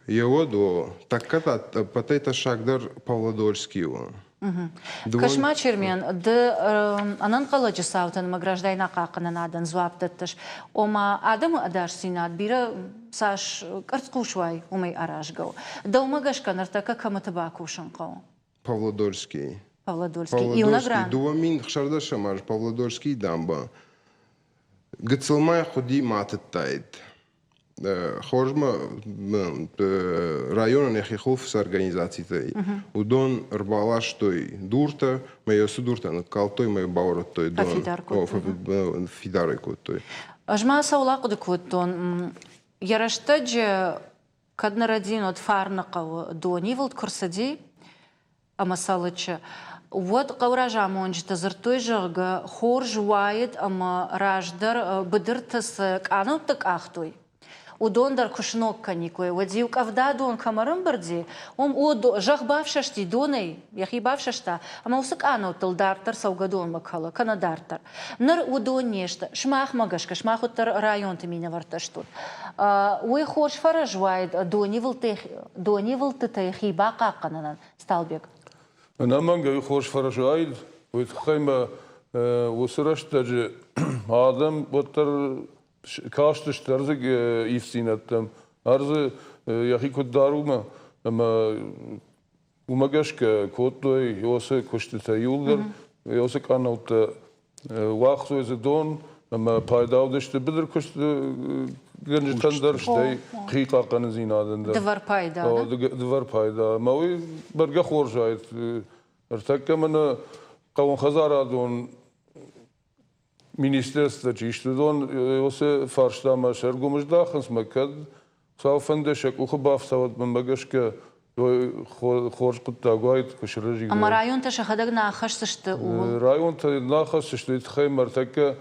Еуӕд, о. Тӕккӕ та ӕппӕтӕй тӕссагдӕр Павлодольский у. Кӕс-ма, Чермен, ды ӕнӕнхъӕлӕджы цаутӕн ӕмӕ граждайнаг хъахъхъӕнынадӕн дзуапп дӕттыс. Ома, адӕмы ӕдасдзинад бирӕ цас къӕрцхъус уай, уымӕй аразгӕ у. Дӕумӕ гӕсгӕ ныртӕккӕ кӕмыты бакусын хъӕуы? Павлодольский. Павлодольский. Иунӕг ран? 2016 аз Павлодольский дамба. Гыццыл ма хъуыди ма тыдтаид. Хорз ма районӕн йӕхи хуылф организацитӕй. Уыдон ӕрбаластой дуртӕ, мӕ уыцы дуртӕ ныккалдтой мӕ баурӕдтой дон. Фидар кодтой. Фидарӕй кодтой. Ӕз ма цӕуыл ахъуыды кодтон, йӕ рӕстӕджы кӕд нӕ рӕдийын, уӕд Фарны хъӕуы донивылд куы рцыди ӕмӕ Цӕлыччы, уӕд хъӕуы разамонджытӕ дзырдтой, зӕгъгӕ, хорз уаид ӕмӕ раздӕр быдырты цы къанӕуттӕ къахтой, уыдон дӕр куы сног кӕниккой, уӕд-иу къӕвда дон кӕм ӕрӕмбырди, уым о, зӕхх бафсӕсти донӕй, йӕхи бафсӕста, ӕмӕ уыцы къанӕуттыл дарддӕр цӕугӕдонмӕ кӕлы, кӕнӕ дарддӕр. Ныр уыдон не сты. Сымахмӕ гӕсгӕ, сымах уӕддӕр районты минӕвӕрттӕ стут. Уый хорз фӕрӕз уаид донивылдтытӕй хи бахъахъхъӕнынӕн, Сталбег? Ӕнӕмӕнгӕй хорз фӕрӕз уаид. Уый тыххӕй мӕ уыцы рӕстӕджы адӕм уӕддӕр кастысты ӕрдзы ивддзинӕдтӕм, ӕрдзы йӕхи куыд дары, уымӕ. Ӕмӕ Уымӕ гӕсгӕ кодтой уыцы куыстытӕ иууылдӕр, уыцы къанӕуттӕ уагътой дзы дон ӕмӕ пайда уыдысты быдыркуыстгӕнджытӕн дӕр, стӕй хи хъахъхъӕнындзинадӕн дӕр. Дывӕр пайда. Дывӕр пайда. Ӕмӕ уый бӕргӕ хорз уаид. Ӕртӕккӕ мӕнӕ хъӕууонхӕдзарадон министерство чи сты, уыдон уыцы фарстамӕ се ргом здахынц, мӕ кӕд Хуыцау фӕнды сӕ къухы бафтауӕд, мӕнмӕ гӕсгӕ хорз хъуыддаг уаид, куы сырӕзид. Ӕмӕ районтӕ сӕхӕдӕг нӕ ахӕсдзысты ууыл? Районтӕ нӕ ахӕсдзысты, уый тыххӕй мӕ ӕртӕккӕ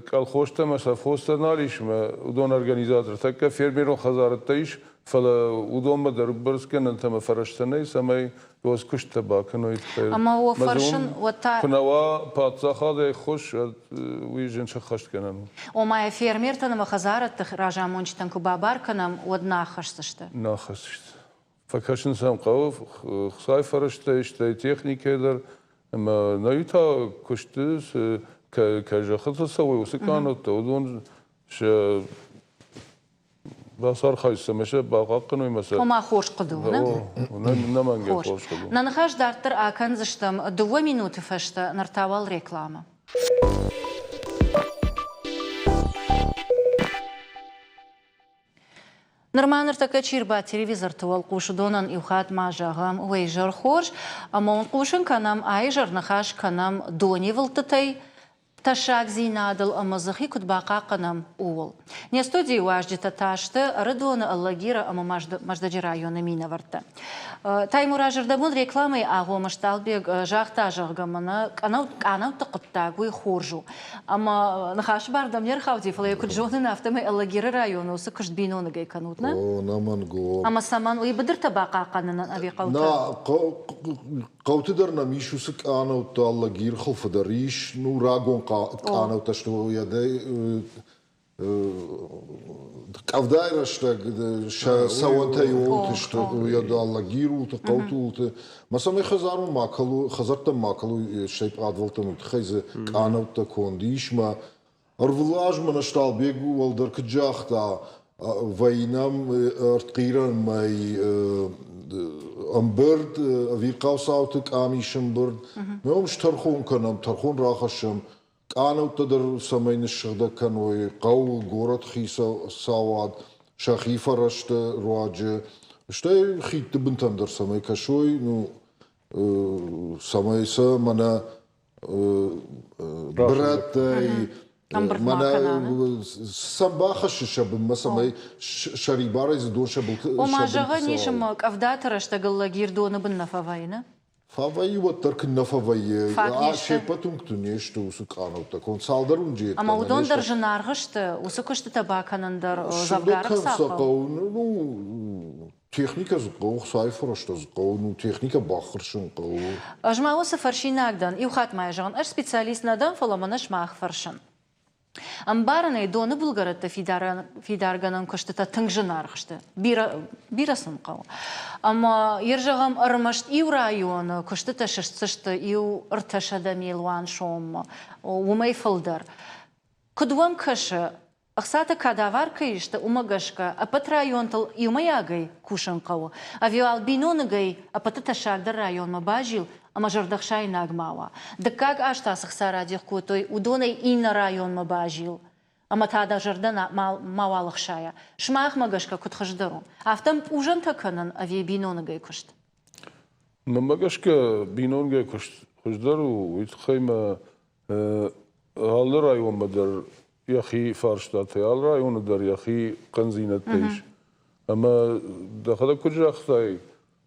колхозтӕ ӕмӕ совхозтӕ нал ис, мӕ уыдон организатор тӕккӕ фермерон хӕдзарӕдтӕ ис, фӕлӕ уыдонмӕ дӕр бӕрцгӕнӕнтӕ ӕмӕ фӕрӕзтӕ нӕй, цӕмӕй уӕз куысттӕ бакӕной. Ӕмӕ уӕ фӕрсын, уӕд та... Куы нӕ уа паддзахадӕй ӕххуыс, уӕд уый зын сӕххӕстгӕнӕн у. Ома фермертӕн ӕмӕ хӕдзарӕдты разамонджытӕн куы бабар кӕнӕм, уӕд нӕ аххӕсдзысты? Нӕ аххӕсдзысты. Фӕкӕсын сӕм хъӕуы хцайы фӕрӕзтӕй, стӕй техникӕйӕ дӕр. Ӕмӕ нӕ та куысты кӕй зӕххытыл цӕуой, уыцы къанӕуттӕ, уыдон сӕ бацархайд, цӕмӕй сӕ бахъахъхъӕной ӕмӕ сӕ... Ома хорз хъуыды у, нӕ? Нӕмӕнгӕй хорз хъуыды у. Нӕ ныхас дарддӕр акӕндзыстӕм дыууӕ минуты фӕстӕ, ныр та уал рекламӕ. Нырма ныртӕккӕ чи рбадт телевизорты уӕлхъус, уыдонӕн иу хатт ма зӕгъӕм, уӕ изӕр хорз, ӕмӕ уын хъусын кӕнӕм, а изӕр ныхас кӕнӕм донивылдтытӕй тӕссагдзинадыл ӕмӕ дзы хи куыд бахъахъхъӕнӕм, ууыл. Не студийы уазджытӕ та сты Ӕрыдоны, Алагиры ӕмӕ Мӕздӕджы районы минӕвӕрттӕ. Таймураз ӕрдӕбон рекламӕйы агъоммӕ Сталбег загъта, зӕгъгӕ, мӕнӕ къанӕутты хъуыддаг уый хорз у. Ӕмӕ ныхасы бар дӕм не рхауди, фӕлӕ йӕ куыд зонын, афтӕмӕй Алагиры районы уыцы куыст биноныгӕй кӕнут, нӕ? О, нӕмӕнг о. Ӕмӕ цӕмӕн уый быдыртӕ бахъахъхъӕнынӕн ӕви хъӕутӕ? Нӕ, Хъӕуты дӕр нӕм ис уыцы къанӕуттӕ, Алагир хуылфы дӕр ис, ну, рагон къанӕуттӕ сты, уӕдӕй. Къӕвдайы рӕстӕг сӕ цӕуӕнтӕ иуылты сты, йӕ Алагируты, хъӕуты уылты. Мӕ цӕмӕй хӕдзармӕ ма кӕлой, хӕдзӕрттӕм ма кӕлой, стӕй пъадвалтӕн уый тыххӕй дзы къанӕуттӕ конд ис. Мӕ ӕрвылаз мӕнӕ Сталбег уӕлдӕр куыд загъта, вӕйнӕм ӕртхъирӕн мӕй ӕмбырд, ӕвирхъау цауты къамис ӕмбырд. Мӕ уым стӕрхон кӕнӕм, тӕрхон рахӕссӕм, Къанӕуттӕ дӕр цӕмӕй ныссыгъдӕг кӕной хъӕуы, горӕт хицауад сӕхи фӕрӕзты руаджы, стӕй хидты бынтӕм дӕр цӕмӕй кӕсой, ну, цӕмӕй сӕ мӕнӕ бырӕттӕй мӕнӕ сӕм бахӕссы сӕ бынмӕ, цӕмӕй сӕрибарӕй дзы дон сӕ былты Ома, зӕгъӕн ис, ӕмӕ къӕвдаты рӕстӕгыл лӕгир доны бын нӕ фӕвӕйны? Фӕвӕййы уӕддӕр куы нӕ фӕвӕййы. Фаг не сты. Се ппӕт уынгты не сты уыцы къанӕуттӕ конд. Цалдӕр уынджы Ӕмӕ уыдон дӕр зынаргъ сты, уыцы куыстытӕ бакӕнын дӕр дзӕвгар ӕхца хъӕуы. Ну, техникӕ дзы хъӕуы, хцайы фӕрӕзтӕ дзы хъӕуы, ну, техникӕ баххуырсын хъӕуы. Ӕз ма уыцы фӕрсинаг дӕн, иу хатт ма йӕ зӕгъын, ӕз специалист нӕ дӕн, фӕлӕ мӕнӕ сымах фӕрсын. Ӕмбарынӕй доны былгӕрӕтты фидаргӕнӕн куыстытӕ тынг зынаргъ сты, бирӕ, бирӕ сын хъӕуы. Ӕмӕ йе зӕгъӕм, ӕрмӕст иу районы куыстытӕ сыстдзысты иу 300 милуан соммӕ, уымӕй фылдӕр. Куыд уӕм кӕсы, ӕхцатӕ кадавар кӕй сты, уымӕ гӕсгӕ ӕппӕт районтыл иумӕйагӕй кусын хъӕуы, ӕви уал биноныгӕй ӕппӕты тӕссагдӕр районмӕ базил ӕмӕ зӕрдӕхсаинаг ма уа. Дыккаг аз та цы хца радих кодтой, уыдонӕй иннӕ районмӕ базил ӕмӕ та дӕ зӕрдӕ мауал ӕхсайа. Сымахмӕ гӕсгӕ куыд хуыздӕр у? Афтӕ ӕмпъузӕнтӕ кӕнын ӕви биноныгӕй куыст? Мӕнмӕ гӕсгӕ биноныгӕй куыст хуыздӕр у, уый тыххӕй мӕ алы районмӕ дӕр йӕхи фарстатӕ, алы районы дӕр йӕхи хъӕндзинӕдтӕ ис. Ӕмӕ дӕхӕдӕг куыд загътай,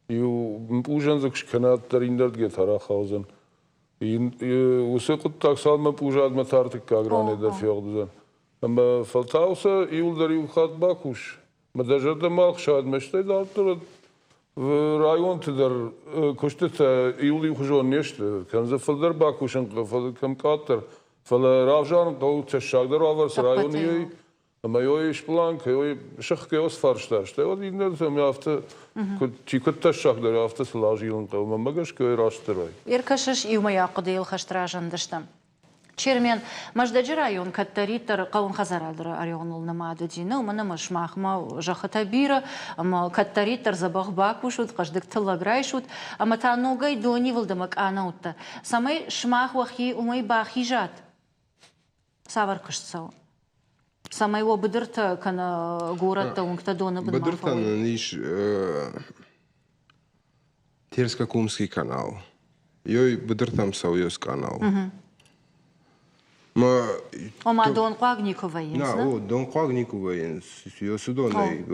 иу мпъузӕн дзы куы скӕнат дӕр иннӕрдгӕ та рахаудзӕн. Уыцы хъуыддаг цалынмӕ пъузадмӕ та ӕртыккаг ранӕй дӕр фегъд уыдзӕн. Ӕмӕ фӕлтау сӕ иуылдӕр иу хатт бакус. Мӕ дӕ зӕрдӕ ма ӕхсайӕд, стӕй дарддӕр районты дӕр куыстытӕ иуыл иухуызон не сты. Кӕм дзы фылдӕр бакусын хъӕуы, кӕм къаддӕр. Фӕлӕ равзарын хъӕуы тӕссагдӕр уавӕр цы районы ис, ӕмӕ йой сплан, кӕй сых кӕй фарста, стӕй уӕд иннӕтӕм афтӕ куыд чи куыд тӕссагдӕр, афтӕ сыл азилын хъӕуы. Мӕнмӕ гӕсгӕ растдӕр ай. Ӕркӕсыс иумӕйаг хъуыдыйыл хӕст разындыстӕм. Чермен, Мӕздӕджы район кӕддӕриддӕр хъӕуон хӕдзарады районыл нымад уыди, нӕ, уымӕн ӕмӕ сымахмӕ зӕххытӕ бирӕ, ӕмӕ кӕддӕриддӕр дзӕбӕх бакусут, хъӕздыг тыллӕг райсут, ӕмӕ та ногӕй донивылд ӕмӕ къанӕуттӕ, цӕмӕй сымах уӕхи уымӕй бахизат, Цавӕр куыст цӕуы? Цӕмӕй уӕ быдыртӕ кӕнӕ горӕттӕ, уынгтӕ доны бынмӕ Быдыртӕн нын ис Терско-Кумский канал. Ёй быдыртӕм цӕуы ёс канал. Ма Ома донхъуаг никуы вӕййынц, нӕ? О, донхъуаг никуы вӕййынц. Ёсы донӕй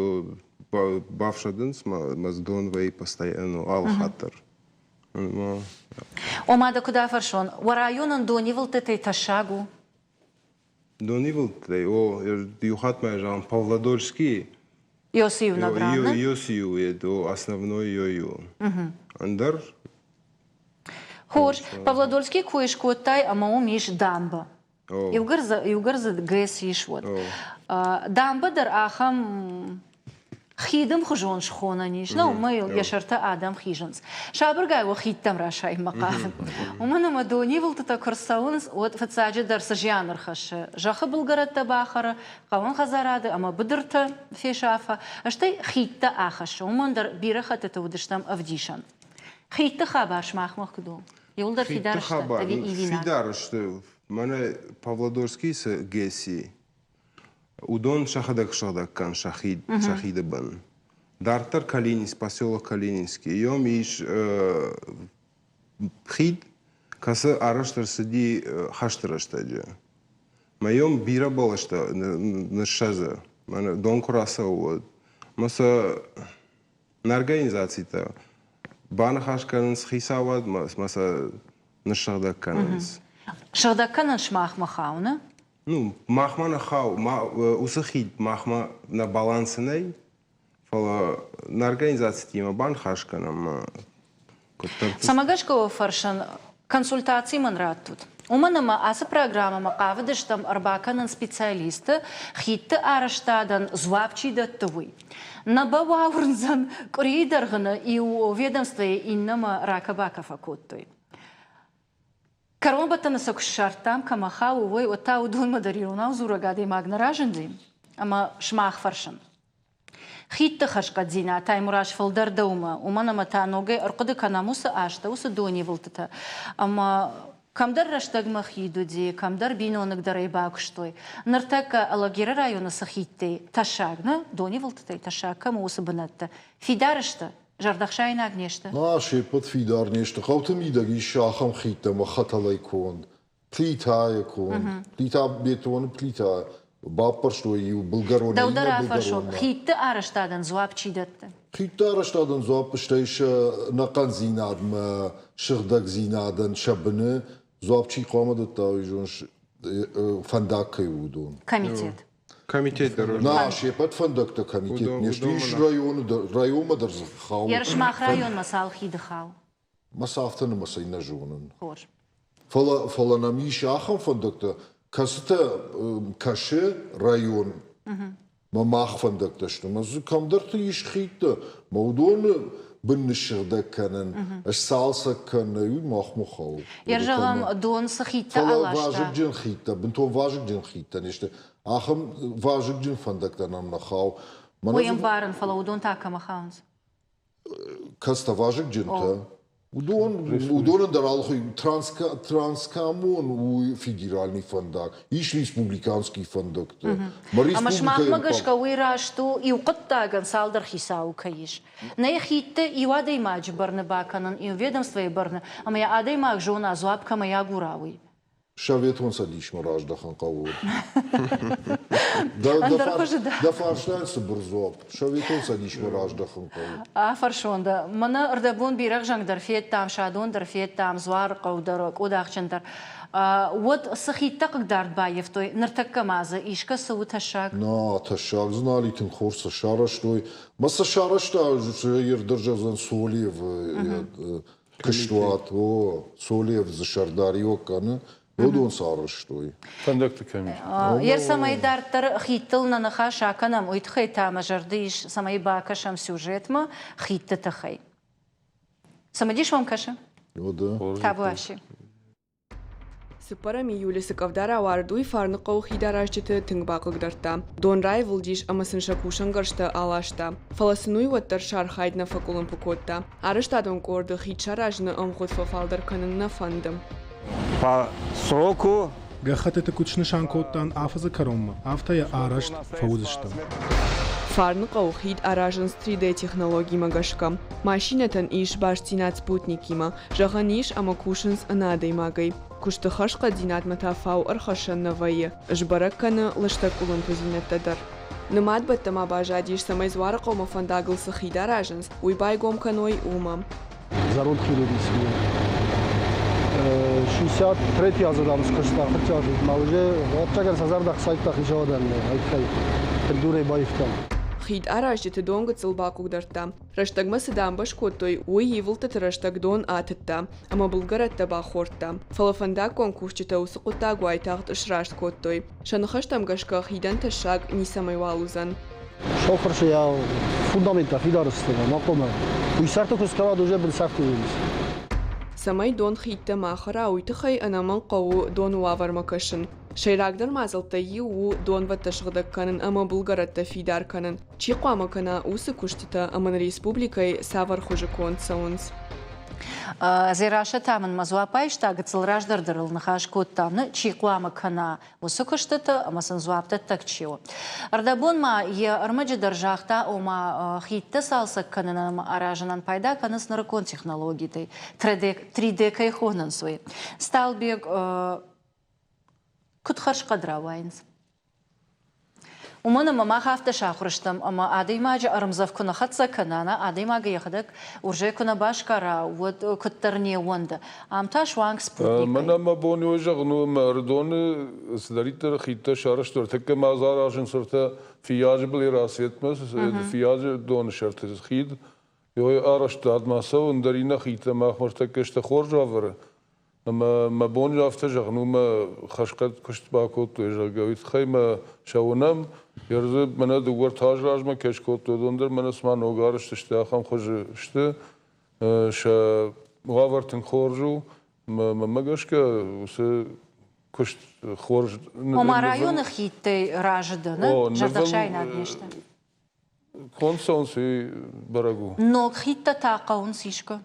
бафсадынц, ма дон вӕййы постоянно алы хатт дӕр. Ома дӕ куыд афӕрсон, уӕ районӕн донивылдтытӕй тӕссаг у? Донивылдтытӕй, о, иу хатт ма зӕгъӕм, Павлодольский. Ёсы иунӕг ран, нӕ? Ёсы иу, о, основной ё иу. Ӕндӕр? Хорз. Павлодольский кой скодтай ӕмӕ уым ис дамбӕ. Иугӕр дзы ГЭС ис, уӕд. Дамбӕ дӕр ахӕм хидымхуызон схонӕн ис, нӕ уымӕй йӕ сӕртӕ адӕм хизынц. Сабыргай уӕ хидтӕм расайынмӕ хъавын. Уымӕн ӕмӕ донивылдтытӕ куы рцӕуынц, уӕд фыццаджыдӕр цы зиан ӕрхӕссы, зӕххы былгӕрӕттӕ бахӕры, хъӕуон хӕдзарады ӕмӕ быдыртӕ фесафы, стӕй хидтӕ ахӕссы. Уымӕн дӕр бирӕ хӕттыты уыдыстӕм ӕвдисӕн. Хидты хабар сымахмӕ куыд у? Иуылдӕр фидар сты ӕви ивинаг? Фидар сты. Мӕнӕ Павлодольскийы цы ГЭС-и, уыдон сӕхӕдӕг сыгъдӕг кӕн сӕ хид, сӕ хиды бын. Дарддӕр Калининск, поселок Калининский. Йом ис хид, кӕцы арӕзт ӕрцыди хӕсты рӕстӕджы. Мӕ йом бирӕ бӕлӕстӕ ныссӕдзы. Мӕнӕ дон куы рацӕуы, уӕд. Мӕ сӕ Нӕ организацитӕ баныхас кӕнынц хицауадмӕ ӕмӕ сӕ ныссыгъдӕг кӕнынц. Сыгъдӕг кӕнын сымахмӕ хауы, нӕ? Ну, махмӕ нӕ хауы. Уыцы хид махмӕ нӕ балансы нӕй, фӕлӕ нӕ организацитимӕ баныхас кӕнӕм. Цӕмӕ гӕсгӕ уӕ фӕрсын, консультаци мын раттут. Уымӕн ӕмӕ ацы программӕмӕ хъавыдыстӕм ӕрбакӕнын специалисты, хидты арӕзтадӕн дзуапп чи дӕтты, уый. Нӕ бауырндзӕн, къуырийы дӕргъы нӕ иу ведомствойы иннӕмӕ ракӕ-бакӕ фӕкодтой. Кӕронбӕттӕны сӕ куы ссардтам, кӕмӕ хауы, уый, уӕд та уыдонмӕ дӕр иронау дзурӕг адӕймаг нӕ разынди. Ӕмӕ сымах фӕрсын. Хидты хӕрзхъӕддзинад Таймураз фылдӕр дӕумӕ, уымӕн ӕмӕ та ногӕй ӕрхъуыды кӕнӕм уыцы азтӕ, уыцы донивылдтытӕ. Ӕмӕ кӕмдӕр рӕстӕгмӕ хид уыди, кӕмдӕр биноныгдӕрӕй бакуыстой. Ныртӕккӕ Алагиры районы цы хидтӕй тӕссаг, нӕ, донивылдтытӕй тӕссаг кӕм у, уыцы бынӕттӕ фидар сты, зӕрдӕхсаинаг не сты? На, се ппӕт фидар не сты. Хъӕуты мидӕг ис ахӕм хидтӕ ӕмӕ хӕтӕлӕй конд. Плитӕйы конд. Плита, бетоны плита баппӕрстой иу былгӕрон Дӕу дӕр афӕрсон, хидты арӕзтадӕн дзуапп чи дӕтты? Хидты арӕзтадӕн дзуапп стӕй сӕ нӕхъӕндзинадмӕ, сыгъдӕгдзинадӕн сӕ быны дзуапп чи хъуамӕ дӕтта, уый зоныс, фӕндаг кӕй у, уыдон. Комитет. Комитет дӕр. На, се ппӕт фӕндӕгтӕ комитет не сты. Ис районы дӕр, районмӕ дӕр дзы хауы. Ерысмах районмӕ цал хиды хауы? Мӕ сӕ афтӕ нымӕцӕй нӕ зонын. Хорз. Фӕлӕ, фӕлӕ нӕм ис ахӕм фӕндӕгтӕ, кӕцытӕ кӕсы район мӕ мах фӕндӕгтӕ сты. Мӕ дзы кӕмдӕрты ис хидтӕ, мӕ уыдоны бын ныссыгъдӕг кӕнын, сцалцӕг кӕнын, уый махмӕ хауы. Йӕ зӕгъӕм, дон цы хидтӕ Фӕлӕ аласта? вазыгджын хидтӕ, бынтон вазыгджын хидтӕ не сты. Ахӕм вазыгджын фӕндӕгтӕ нӕм нӕ хауы. Уый ӕмбарын, фӕлӕ уыдон та кӕмӕ хауынц? Кӕцытӕ вазыгджынтӕ, уыдон, уыдонӕн дӕр алыхуы Транскамон у федеральный фӕндаг, ис республиканский фӕндӕгтӕ. Ӕмӕ сымахмӕ гӕсгӕ уый раст у, иу хъуыддагӕн цалдӕр хицауы кӕй ис. Нӕ хидты иу адӕймаджы бӕрны бакӕнын, иу ведомствойы бӕрны, ӕмӕ йӕ адӕймаг зона, дзуапп кӕмӕй агура, уый. Советон Цӕдисмӕ раздӕхын хъӕуы. Дӕ фарстайӕн цыбыр дзуапп. Советон Цӕдисмӕ раздӕхын хъӕуы. Афӕрсон дӕ. Мӕнӕ ӕрдӕбон бирӕгъзӕнг дӕр федтам, Садон дӕр федтам, Дзуарыхъӕу дӕр, Къодахджын дӕр. Уӕд цы хидтӕ хъыгдард баййӕфтой, ныртӕккӕ ма дзы искӕцы у тӕссаг? На, тӕссаг дзы нал и, тынг хорз сӕ сарӕзтой. Мӕ сӕ сарӕзта Ердырзӕдзӕн Солиевы Куыстуат, о, Солиев дзы сӕрдариуӕг кӕны, уыдон сарӕзтой. Фӕндӕгты комисси. Йе цӕмӕй дарддӕр хидтыл нӕ ныхас акӕнӕм, уый тыххӕй та мӕ зӕрды ис, цӕмӕй бакӕсӕм сюжетмӕ хидты тыххӕй. Цымыдис уӕм кӕсы? Табуаси. Цыппӕрӕм июлы цы къӕвда рауарыд, уый Фарныхъӕуы хидаразджыты тынг бахъыгдардта. Дон раивылдис ӕмӕ сын сӕ кусӕнгӕрзтӕ аласта. Фӕлӕ сын уый уӕддӕр сӕ архайд нӕ фӕкъуылымпы кодта. Арӕзтадон къорды хид саразыны ӕмгъуыд фӕфалдӕр кӕнын нӕ фӕнды. По сроку Гӕххӕттыты куыд снысан кодтам афӕдзы кӕронмӕ, афтӕ йӕ арӕзт фӕуыдзыстӕм. Фарныхъӕуы хид аразынц 3D-технологимӕ гӕсгӕ. Машинӕтӕн ис бастдзинад спутникимӕ. Зӕгъӕн ис, ӕмӕ кусынц ӕнӕ адӕймагӕй. Куысты хӕрзхъӕддзинадмӕ та фау ӕрхӕссӕн нӕ вӕййы, сбӕрӕг кӕны лыстӕг къуылымпыдзинӕдтӕ дӕр. Нымад бӕттӕ ма баззадис, цӕмӕй Дзуарыхъӕумӕ фӕндагыл цы хид аразынц, уый байгом кӕной, уымӕ. Зӕронд хид уыдис. 63 азы дам скуыста, фыццаг ма уже ӕцӕгӕн сӕ зӕрдӕ хсайдта хицауадӕн айхӕй бындурӕй баивтам. Хид аразджыты дон гыццыл бахъыгдардта. Рӕстӕгмӕ цы дамбӕ скодтой, уый ивылдтыты рӕстӕг дон атыдта ӕмӕ былгӕрӕттӕ бахордта. Фӕлӕ фӕндаггон кусджытӕ уыцы хъуыддаг уайтагъд сраст кодтой. Сӕ ныхӕстӕм гӕсгӕ хидӕн тӕссаг ницӕмӕйуал уыдзӕн. Шофырсы йӕ фундаменттӕ фидар сты, ма хъуамӕ. Уый сӕрты куы скӕнат, уже бынсӕфты уыдис. Цӕмӕй дон хидтӕ ма хӕра, уый тыххӕй ӕнӕмӕнг хъӕуы доны уавӕрмӕ кӕсын. Сӕйрагдӕр мадзӕлттӕй иу у донвӕдтӕ сыгъдӕг кӕнын ӕмӕ былгӕрӕттӕ фидар кӕнын. Чи хъуамӕ кӕна уыцы куыстытӕ ӕмӕ нӕ республикӕйы цавӕр хуызы конд цӕуынц? Дзерассӕ та мын мӕ дзуапп айста, гыццыл раздӕр дӕр ыл ныхас кодтам, чи хъуамӕ кӕна уыцы куыстытӕ ӕмӕ сын дзуапдӕттӕг чи у. Ӕрдӕбон ма йӕ ӕрмӕджы дӕр загъта, ома хидтӕ цалцӕг кӕнынӕн ӕмӕ аразынӕн пайда кӕнынц нырыккон технологитӕй, 3D кӕй хонынц, уый. Сталбег куыд хӕрзхъӕд рауайынц? Уымӕн ӕмӕ мах афтӕ сахуыр стӕм, ӕмӕ адӕймаджы ӕрмдзӕф куы нӕ хӕццӕ кӕна, нӕ адӕймаг йӕхӕдӕг уырзӕй куы нӕ басгара, уӕд куыддӕр не ууӕнды. Ам та суанг спутникӕй. Мӕнӕ мӕ бон у зӕгъын у, ӕмӕ Ӕрыдоны цыдӕриддӕр хидтӕ сарӕзтой, ӕртӕккӕ ма дзы аразынц ӕртӕ Фиййаджы былӕй Рассветмӕ, Фиййаджы доны сӕрты хид. Йой арӕзтадмӕ цӕуы, ӕндӕр иннӕ хидтӕ мах ныртӕккӕ сты хорз уавӕры. Ӕмӕ мӕ бон афтӕ зӕгъын у, мӕ хӕрзхъӕд куыст бакодтой, зӕгъгӕ, уый тыххӕй мӕ сӕ уынӕм. Ердзы мӕнӕ дыууӕ-ӕртӕ азы размӕ кӕй скодтой, уыдон дӕр мӕнӕ цыма ног арӕзт сты, ахӕм хуызы сты. Сӕ уавӕр тынг хорз у. Мӕнмӕ гӕсгӕ, уыцы куыст хорз... Ома районы хидтӕй разы дӕ, нӕ? Зӕрдӕхсаинаг не сты? Конд цӕуынц, уый бӕрӕг у. Ног хидтӕ та хъӕуынц искуы?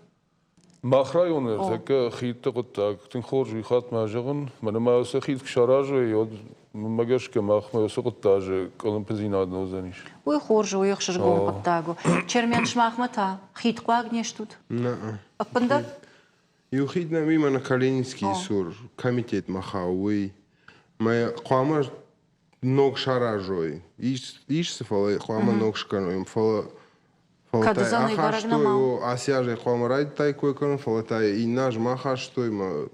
Мах районы тӕккӕ хидты хъуыддаг тынг хорз уый хатт ма зӕгъын. Мӕнӕ ма уыцы хид куы саразой, уӕд мӕнмӕ гӕсгӕ махмӕ уыцы хъуыддаджы къуылымпыдзинад нӕ уыдзӕнис. Уый хорз у, уый ӕхсызгон хъуыддаг у. Чермен, сымахмӕ та хидхъуаг не стут? Нӕ. Ӕппындӕр? Иу хид нӕм и мӕнӕ Калининскийы цур комитетмӕ хауы, уый. Мӕ хъуамӕ ног саразой. Ис, ис цы, фӕлӕ хъуамӕ ног скӕной. Фӕлӕ Фӕлӕ Кӕд та уыдзӕн, уый бӕрӕг ахастой, нӕма у. о, ацы азӕй хъуамӕ райдыдтаиккой кӕнын, фӕлӕ та иннӕ аз ма ахастой мӕ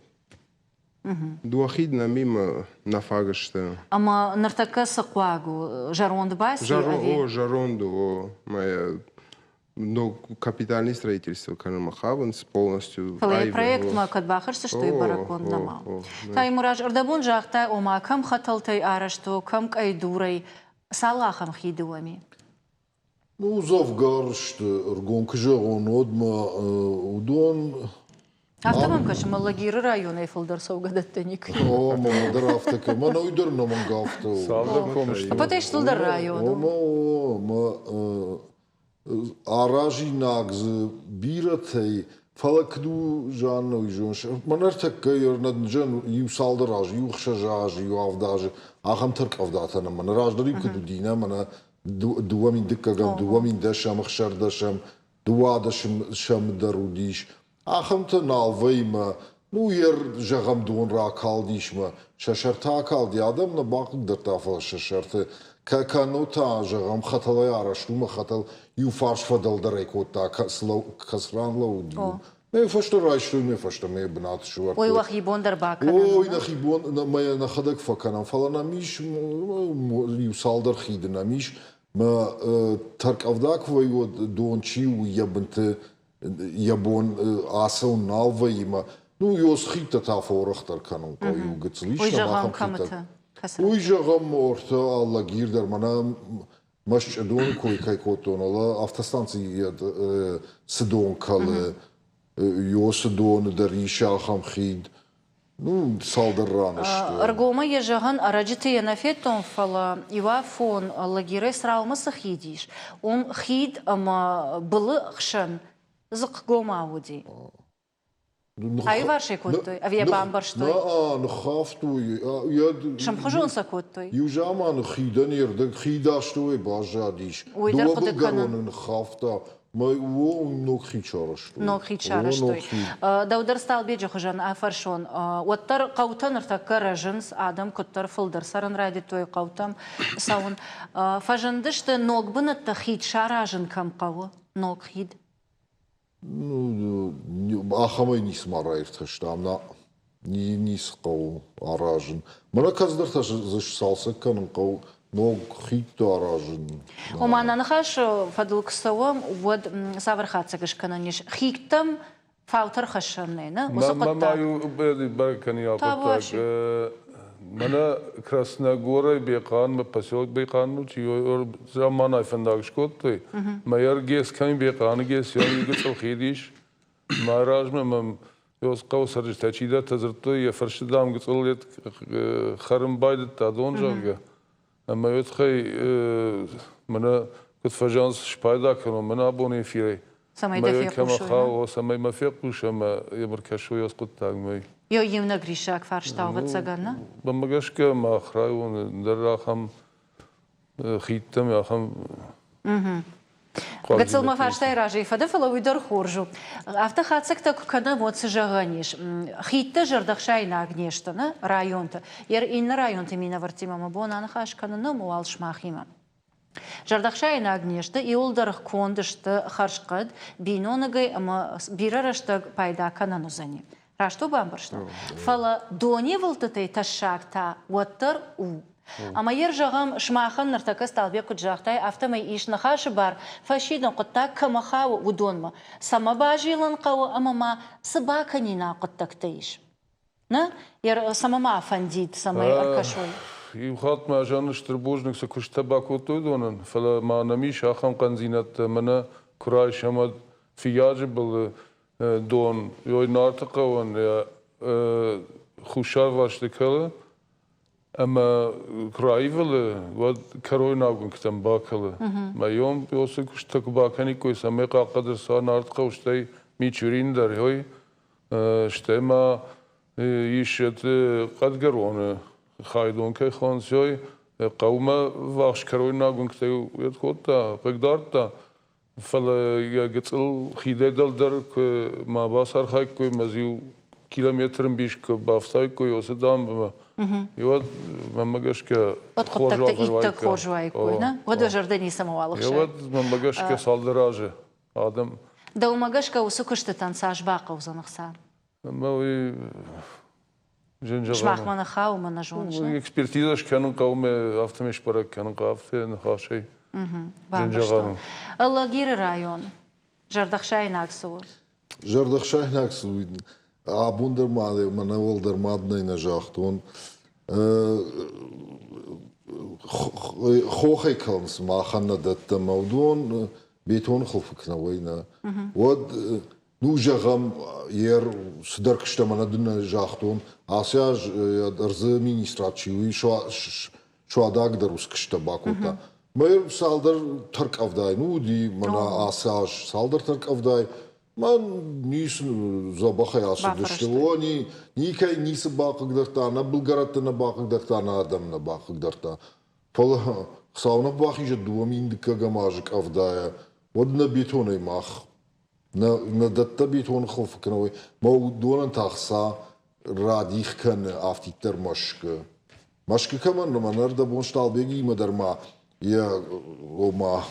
дыууӕ хид нӕм и мӕ нӕ фаг сты. Ӕмӕ ныртӕккӕ цы хъуаг у? Зӕронд баци Зӕронд, ӕви? о, зӕронд у, о. Мӕ ног капитальный строительство кӕнынмӕ хъавынц полностью. Фӕлӕ йӕ аивы. проектмӕ кӕд бахӕсдзысты, уый О, бӕрӕггонд о, нӕма у. о, нӕ. Таймураз, ӕрдӕбон загътай, ома кӕм хӕтӕлтӕй арӕзт у, кӕм къӕйдурӕй. Цал ахӕм хиды уӕм и? Ну, дзӕвгар сты, ӕргом куы зӕгъон, уӕд ма уыдон Афтӕ мӕм кӕсы, Мӕллагиры районӕй фылдӕр цӕугӕдӕттӕ никуы. О, мӕ дӕр афтӕ кӕ. Мӕнӕ уый дӕр нӕмӕнг афтӕ у. Цалдӕр комы сты. Ӕппӕтӕй стылдӕр район у. Ома, о, мӕ аразинаг дзы бирӕтӕй, фӕлӕ куыд у, Жанна, уый зоныс. Мӕн ӕртӕккӕ нӕ иу цалдӕр азы, иу ӕхсӕз азы, иу авд азы ахӕм тӕркъӕвдатӕ нӕ мӕнӕ раздӕр-иу куыд уыди, нӕ мӕнӕ 2002-ӕм, 2010-ӕм, ӕхсӕрдӕсӕм, дыууадӕсӕм дӕр уыдис. Ахӕмтӕ нал вӕййы ну, ер, зӕгъӕм, дон ракалдис мӕ, сӕ сӕртӕ акалди, адӕм нӕ бахъыгдардта, фӕлӕ сӕ сӕрты. Кӕннод та, зӕгъӕм, хӕтӕлӕй арӕзт у мӕ хӕтӕл иу фарс фӕдӕлдӕрӕй кодта, кӕцыран лӕууыди, Мӕ фӕстӕ райстой, мӕ фӕстӕ мӕ бынат сӕвӕрдтой. Ой, уӕхи бон дӕр бакӕнӕм. Ой, нӕхи бон мӕ нӕхӕдӕг фӕкӕнӕм, фӕлӕ нӕм ис иу цалдӕр хиды нӕм ис. Мӕ тӕркъӕвда куы вӕййы, уӕд дон чи у, йӕ бынты йӕ бон ацӕуын нал вӕййы мӕ ну, ёс хидтӕ та фӕуӕрӕхдӕр кӕнын хъӕуы иу гыццыл ис Уый нӕм зӕгъӕм, ахӕм хидтӕ. кӕмыты? Уый зӕгъӕм, ортӕ Алагир дӕр мӕнӕ Мӕсчъыдоны кой кӕй кодтон, ала автостанцийы цы дон кӕлы, Ёсы доны дӕр ис ахӕм хид. Ну, цалдӕр раны сты. Ӕргомӕй йӕ зӕгъын, ӕрӕджыты йӕ нӕ федтон, фӕлӕ иуафон Лагирӕй Цраумӕ цы хид ис, уым хид ӕмӕ былы хсӕн дзыхъгомау уыди. Аиварс ӕй кодтой ӕви йӕ бамбӕрстой? Нӕ, ныххафтой. Сӕмхуызон сӕ кодтой? Иу заманы хидӕн йе рдӕг хид астӕуӕй баззадис. Уый дӕр хъуыды кӕнын. ныххафта. Мӕ ног хид сарӕзтой. Ног хид сарӕзтой. Дӕу дӕр Сталбеджы хуызӕн афӕрсон. Уӕддӕр хъӕутӕ ныртӕккӕ рӕзынц, адӕм куыддӕр фылдӕр цӕрын райдыдтой хъӕутӕм цӕуын. Фӕзындысты ног бынӕттӕ хид саразын кӕм хъӕуы? Ног хид. Ну, ахӕмӕй ницыма раиртӕстам, на ницы хъӕуы аразын. Мӕнӕ кӕцыдӕртӕ дзы сцалцӕг кӕнын хъӕуы, ног хидтӕ аразын. Ома нӕ ныхас фӕдыл куы цӕуӕм, уӕд цавӕр хатдзӕг скӕнӕн ис? Хидтӕм фаутӕр хӕссӕн нӕй, нӕ? Уыцы хъуыддаг. Мӕ бӕрӕг кӕнин хъуыддаг. Мӕнӕ Красногорӕй Бехъанмӕ, поселок Бехъанмӕ чи замманай фӕндаг скодтой, мӕ ӕргес кӕми Бехъаны ГЭС иу гыццыл хид ис. Мӕ размӕ мӕм хъӕуы цӕрджытӕ чидӕртӕ дзырдтой, йӕ фӕрсты, дам, гыццыл хӕрын байдыдта дон, зӕгъгӕ. Ӕмӕ уый тыххӕй мӕнӕ куыд фӕзӕгъынц, спайда кӕнон мӕнӕ абоны эфирӕй. Цӕмӕй дӕ фехъусой. Цӕмӕй мӕ фехъус ӕмӕ йӕм ӕркӕсой ацы хъуыддагмӕ. Ё иунӕг риссаг фарста, ӕвӕццӕгӕн, нӕ? Мӕнмӕ гӕсгӕ мах районы дӕр ахӕм хидтӕм ахӕм Гыццыл мӕ фарстайы разӕй фӕдӕ, фӕлӕ уый дӕр хорз у. Афтӕ хатдзӕгтӕ куы кӕнӕм, уӕд цы зӕгъӕн ис? Хидтӕ зӕрдӕхсаинаг не сты, нӕ районты. Иннӕ районты минӕвӕрттимӕ мӕ бон аныхас кӕнын у, уал сымахимӕ. Зӕрдӕхсаинаг не сты, иуылдӕр конд сты хӕрзхъӕд, биноныгӕй ӕмӕ бирӕ рӕстӕг пайда кӕнӕн уыдзӕни. Раст у бамбӕрстон? Фӕлӕ донивылдтытӕй тӕссаг та уӕддӕр у. Ӕмӕ йе зӕгъӕм, сымахӕн ныртӕккӕ Сталбег куыд загътай, афтӕмӕй ис ныхасы бар фӕсидын хъуыддаг кӕмӕ хауы, уыдонмӕ. Цӕмӕ базилын хъӕуы ӕмӕ ма цы бакӕнинаг хъуыддӕгтӕ ис? Нӕ? Цӕмӕ ма фӕндид, цӕмӕй ӕркӕсой? Иу хатт ма зӕн стыр бузныг цы куысттӕ бакодтой уыдонӕн, фӕлӕ ма нӕм ис ахӕм хъӕндзинӕдтӕ, мӕнӕ куы райсӕм уӕд Фыййаджы былы дон, ой Нарты хъӕуӕн йӕ хуссарвӕрсты кӕлы, ӕмӕ куы раивылы, уӕд кӕройнаг уынгтӕм бакӕлы. Мӕ йом уыцы куысттӕ куы бакӕниккой, цӕмӕй хъахъхъӕд ӕрцӕуа Нарты хъӕу, стӕй Мичурин дӕр, ой, Стӕй ма ис Хъӕдгӕроны хайдон кӕй хонынц, уый хъӕумӕ ввахс кӕройнаг уынгтӕ уӕд кодта, хъыгдардта. Фӕлӕ йӕ гыццыл хидӕй дӕлдӕр куы ма бацархайдтой ӕмӕ дзы иу километры мбис куы бафтаиккой уыцы дамбӕмӕ, уӕд мӕнмӕ гӕсгӕ Уӕд хъуыддӕгтӕ иттӕг хорз уаиккой, нӕ? Уӕд уӕ зӕрдӕ ницӕмӕуал ӕхсайы. Уӕд мӕнмӕ гӕсгӕ цалдӕр азы адӕм. Дӕумӕ гӕсгӕ уыцы куыстытӕн цас бахъӕудзӕн ӕхца? Ӕмӕ уый зын зӕгъӕн. Сымахмӕ нӕ хауы, мӕ нӕ зоныс. Экспертизӕ скӕнын хъӕуы, мӕ афтӕмӕй сбӕрӕг кӕнын хъӕуы, афтӕ ныхасӕй. Зын зӕгъӕн у. Лагеры район. Зӕрдӕхсаинаг цы у? Зӕрдӕхсаинаг цы у? Абон дӕр ма мӕнӕ уӕлдӕр мад нӕ нӕ загътон. Хохӕй кӕлынц махӕн нӕ дӕттӕм, уыдон бетоны хуылфы куы нӕ уой, нӕ, уӕд, ну, зӕгъӕм, йе цыдӕр куыстӕм ӕнӕ дын загътон, ацы аз ӕрдзы министрад чи у, Суадаг дӕр уыцы куыстӕ бакодта. Мӕ цалдӕр тӕркъӕвдай, ну, уыди мӕнӕ ацы аз цалдӕр тӕркъӕвдай, мӕн ницы дзӕбӕхӕй ацыдысты. О, никӕй ницы бахъыгдардта, нӕ былгӕрӕтты нӕ бахъыгдардта, нӕ адӕм нӕ бахъыгдардта. Фӕлӕ Хуыцау нӕ бахизӕд 2001-ӕм азы къӕвдайӕ, уӕд нӕ бетонӕй мах, нӕ, нӕ дӕттӕ бетоны хуылфы кӕнӕ мӕ уыдонӕн та хца радих кӕны афтиддӕр Мӕскуы. Мӕскуы кӕмӕн мӕнӕ ӕрдӕбон Сталбегимӕ дӕр ма йӕ ома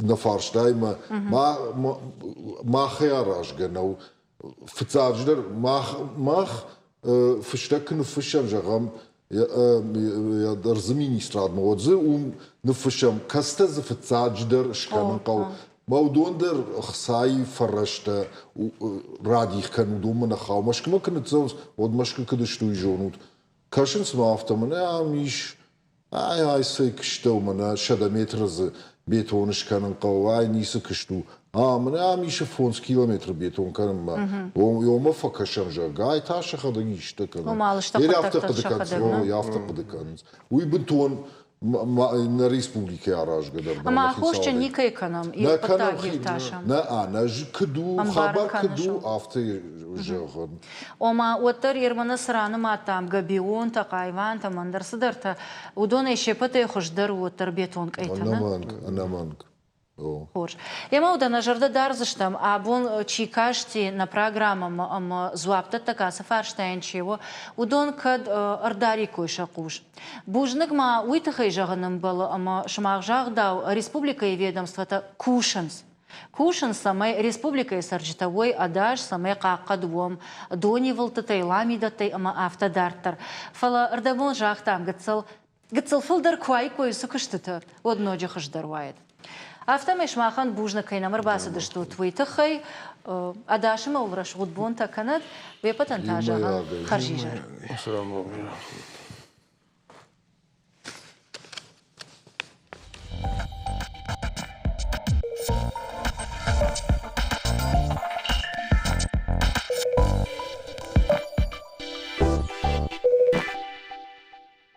нӕ фарстаймӕ ма махӕй аразгӕ нӕу. Фыццаджыдӕр мах, мах фыстӕг куы ныффыссӕм, зӕгъӕм, ӕрдзы министрадмӕ, уӕд дзы уым ныффыссӕм, кӕцытӕ дзы фыццаджыдӕр скӕнын хъӕуы. Мӕ уыдон дӕр ӕхцайы фӕрӕзтӕ радих кӕнын уыдонмӕ нӕ хауы. Мӕскуымӕ куы ныццӕуынц, уӕд Мӕскуы куыд сты, уый зонут. Кӕсынц ма афтӕ, мӕнӕ ам ис Ай, ай цӕй куыст у, мӕнӕ 100 метры дзы бетон скӕнын хъӕуы, ай ницы куыст у. А, мӕнӕ ам ис 5 километры бетон кӕнынмӕ. Уомӕ фӕкӕсӕм, зӕгъгӕ, ай та сӕхӕдӕг исты кӕны. Еле афтӕ хъуыды кӕнынц, афтӕ хъуыды кӕнынц. Уый бынтон нӕ республикӕйы аразгӕ дӕр. Ӕмӕ аххосджын никӕй кӕнӕм, нӕ кӕнӕм, нӕ, нӕ куыд у, хабар куыд у, афтӕ зӕгъын. Ома, уӕддӕр Ерманы цы ранымадтам, Габионтӕ, Хъайвантӕ, ӕндӕр цыдӕртӕ, уыдонӕй се ппӕтӕй хуыздӕр у уӕддӕр бетон къӕйтӕ, нӕ? Ӕнӕмӕнг, ӕнӕмӕнг. Хорз. Емӕ уӕдӕ нӕ зӕрдӕ дардзыстӕм, абон чи касти нӕ программӕмӕ ӕмӕ дзуапдӕттӕг ацы фарстайӕн чи у, уыдон кӕд ӕрдариккой сӕ хъус. Бузныг ма уый тыххӕй зӕгъын ӕмбӕлы, ӕмӕ сымах загъдау, республикӕйы ведомствотӕ кусынц. Кусынц, цӕмӕй республикӕйы цӕрджытӕ уой ӕдас, цӕмӕй хъахъхъӕд уӕм донивылдтытӕй, ламидӕттӕй ӕмӕ афтӕ дарддӕр. Фӕлӕ ӕрдӕбон загътам, гыццыл гыццыл фылдӕр куы уаиккой уыцы куыстытӕ, уӕд ноджы хуыздӕр уаид. Афтӕмӕй сымахӕн бузныг кӕй нӕм ӕрбацыдыстут, уый тыххӕй ӕдас ӕмӕ уыл рӕсугъд бонтӕ кӕнӕд, уе ппӕтӕн та зӕгъӕм хӕрзизӕр. Ассаламу алейкум.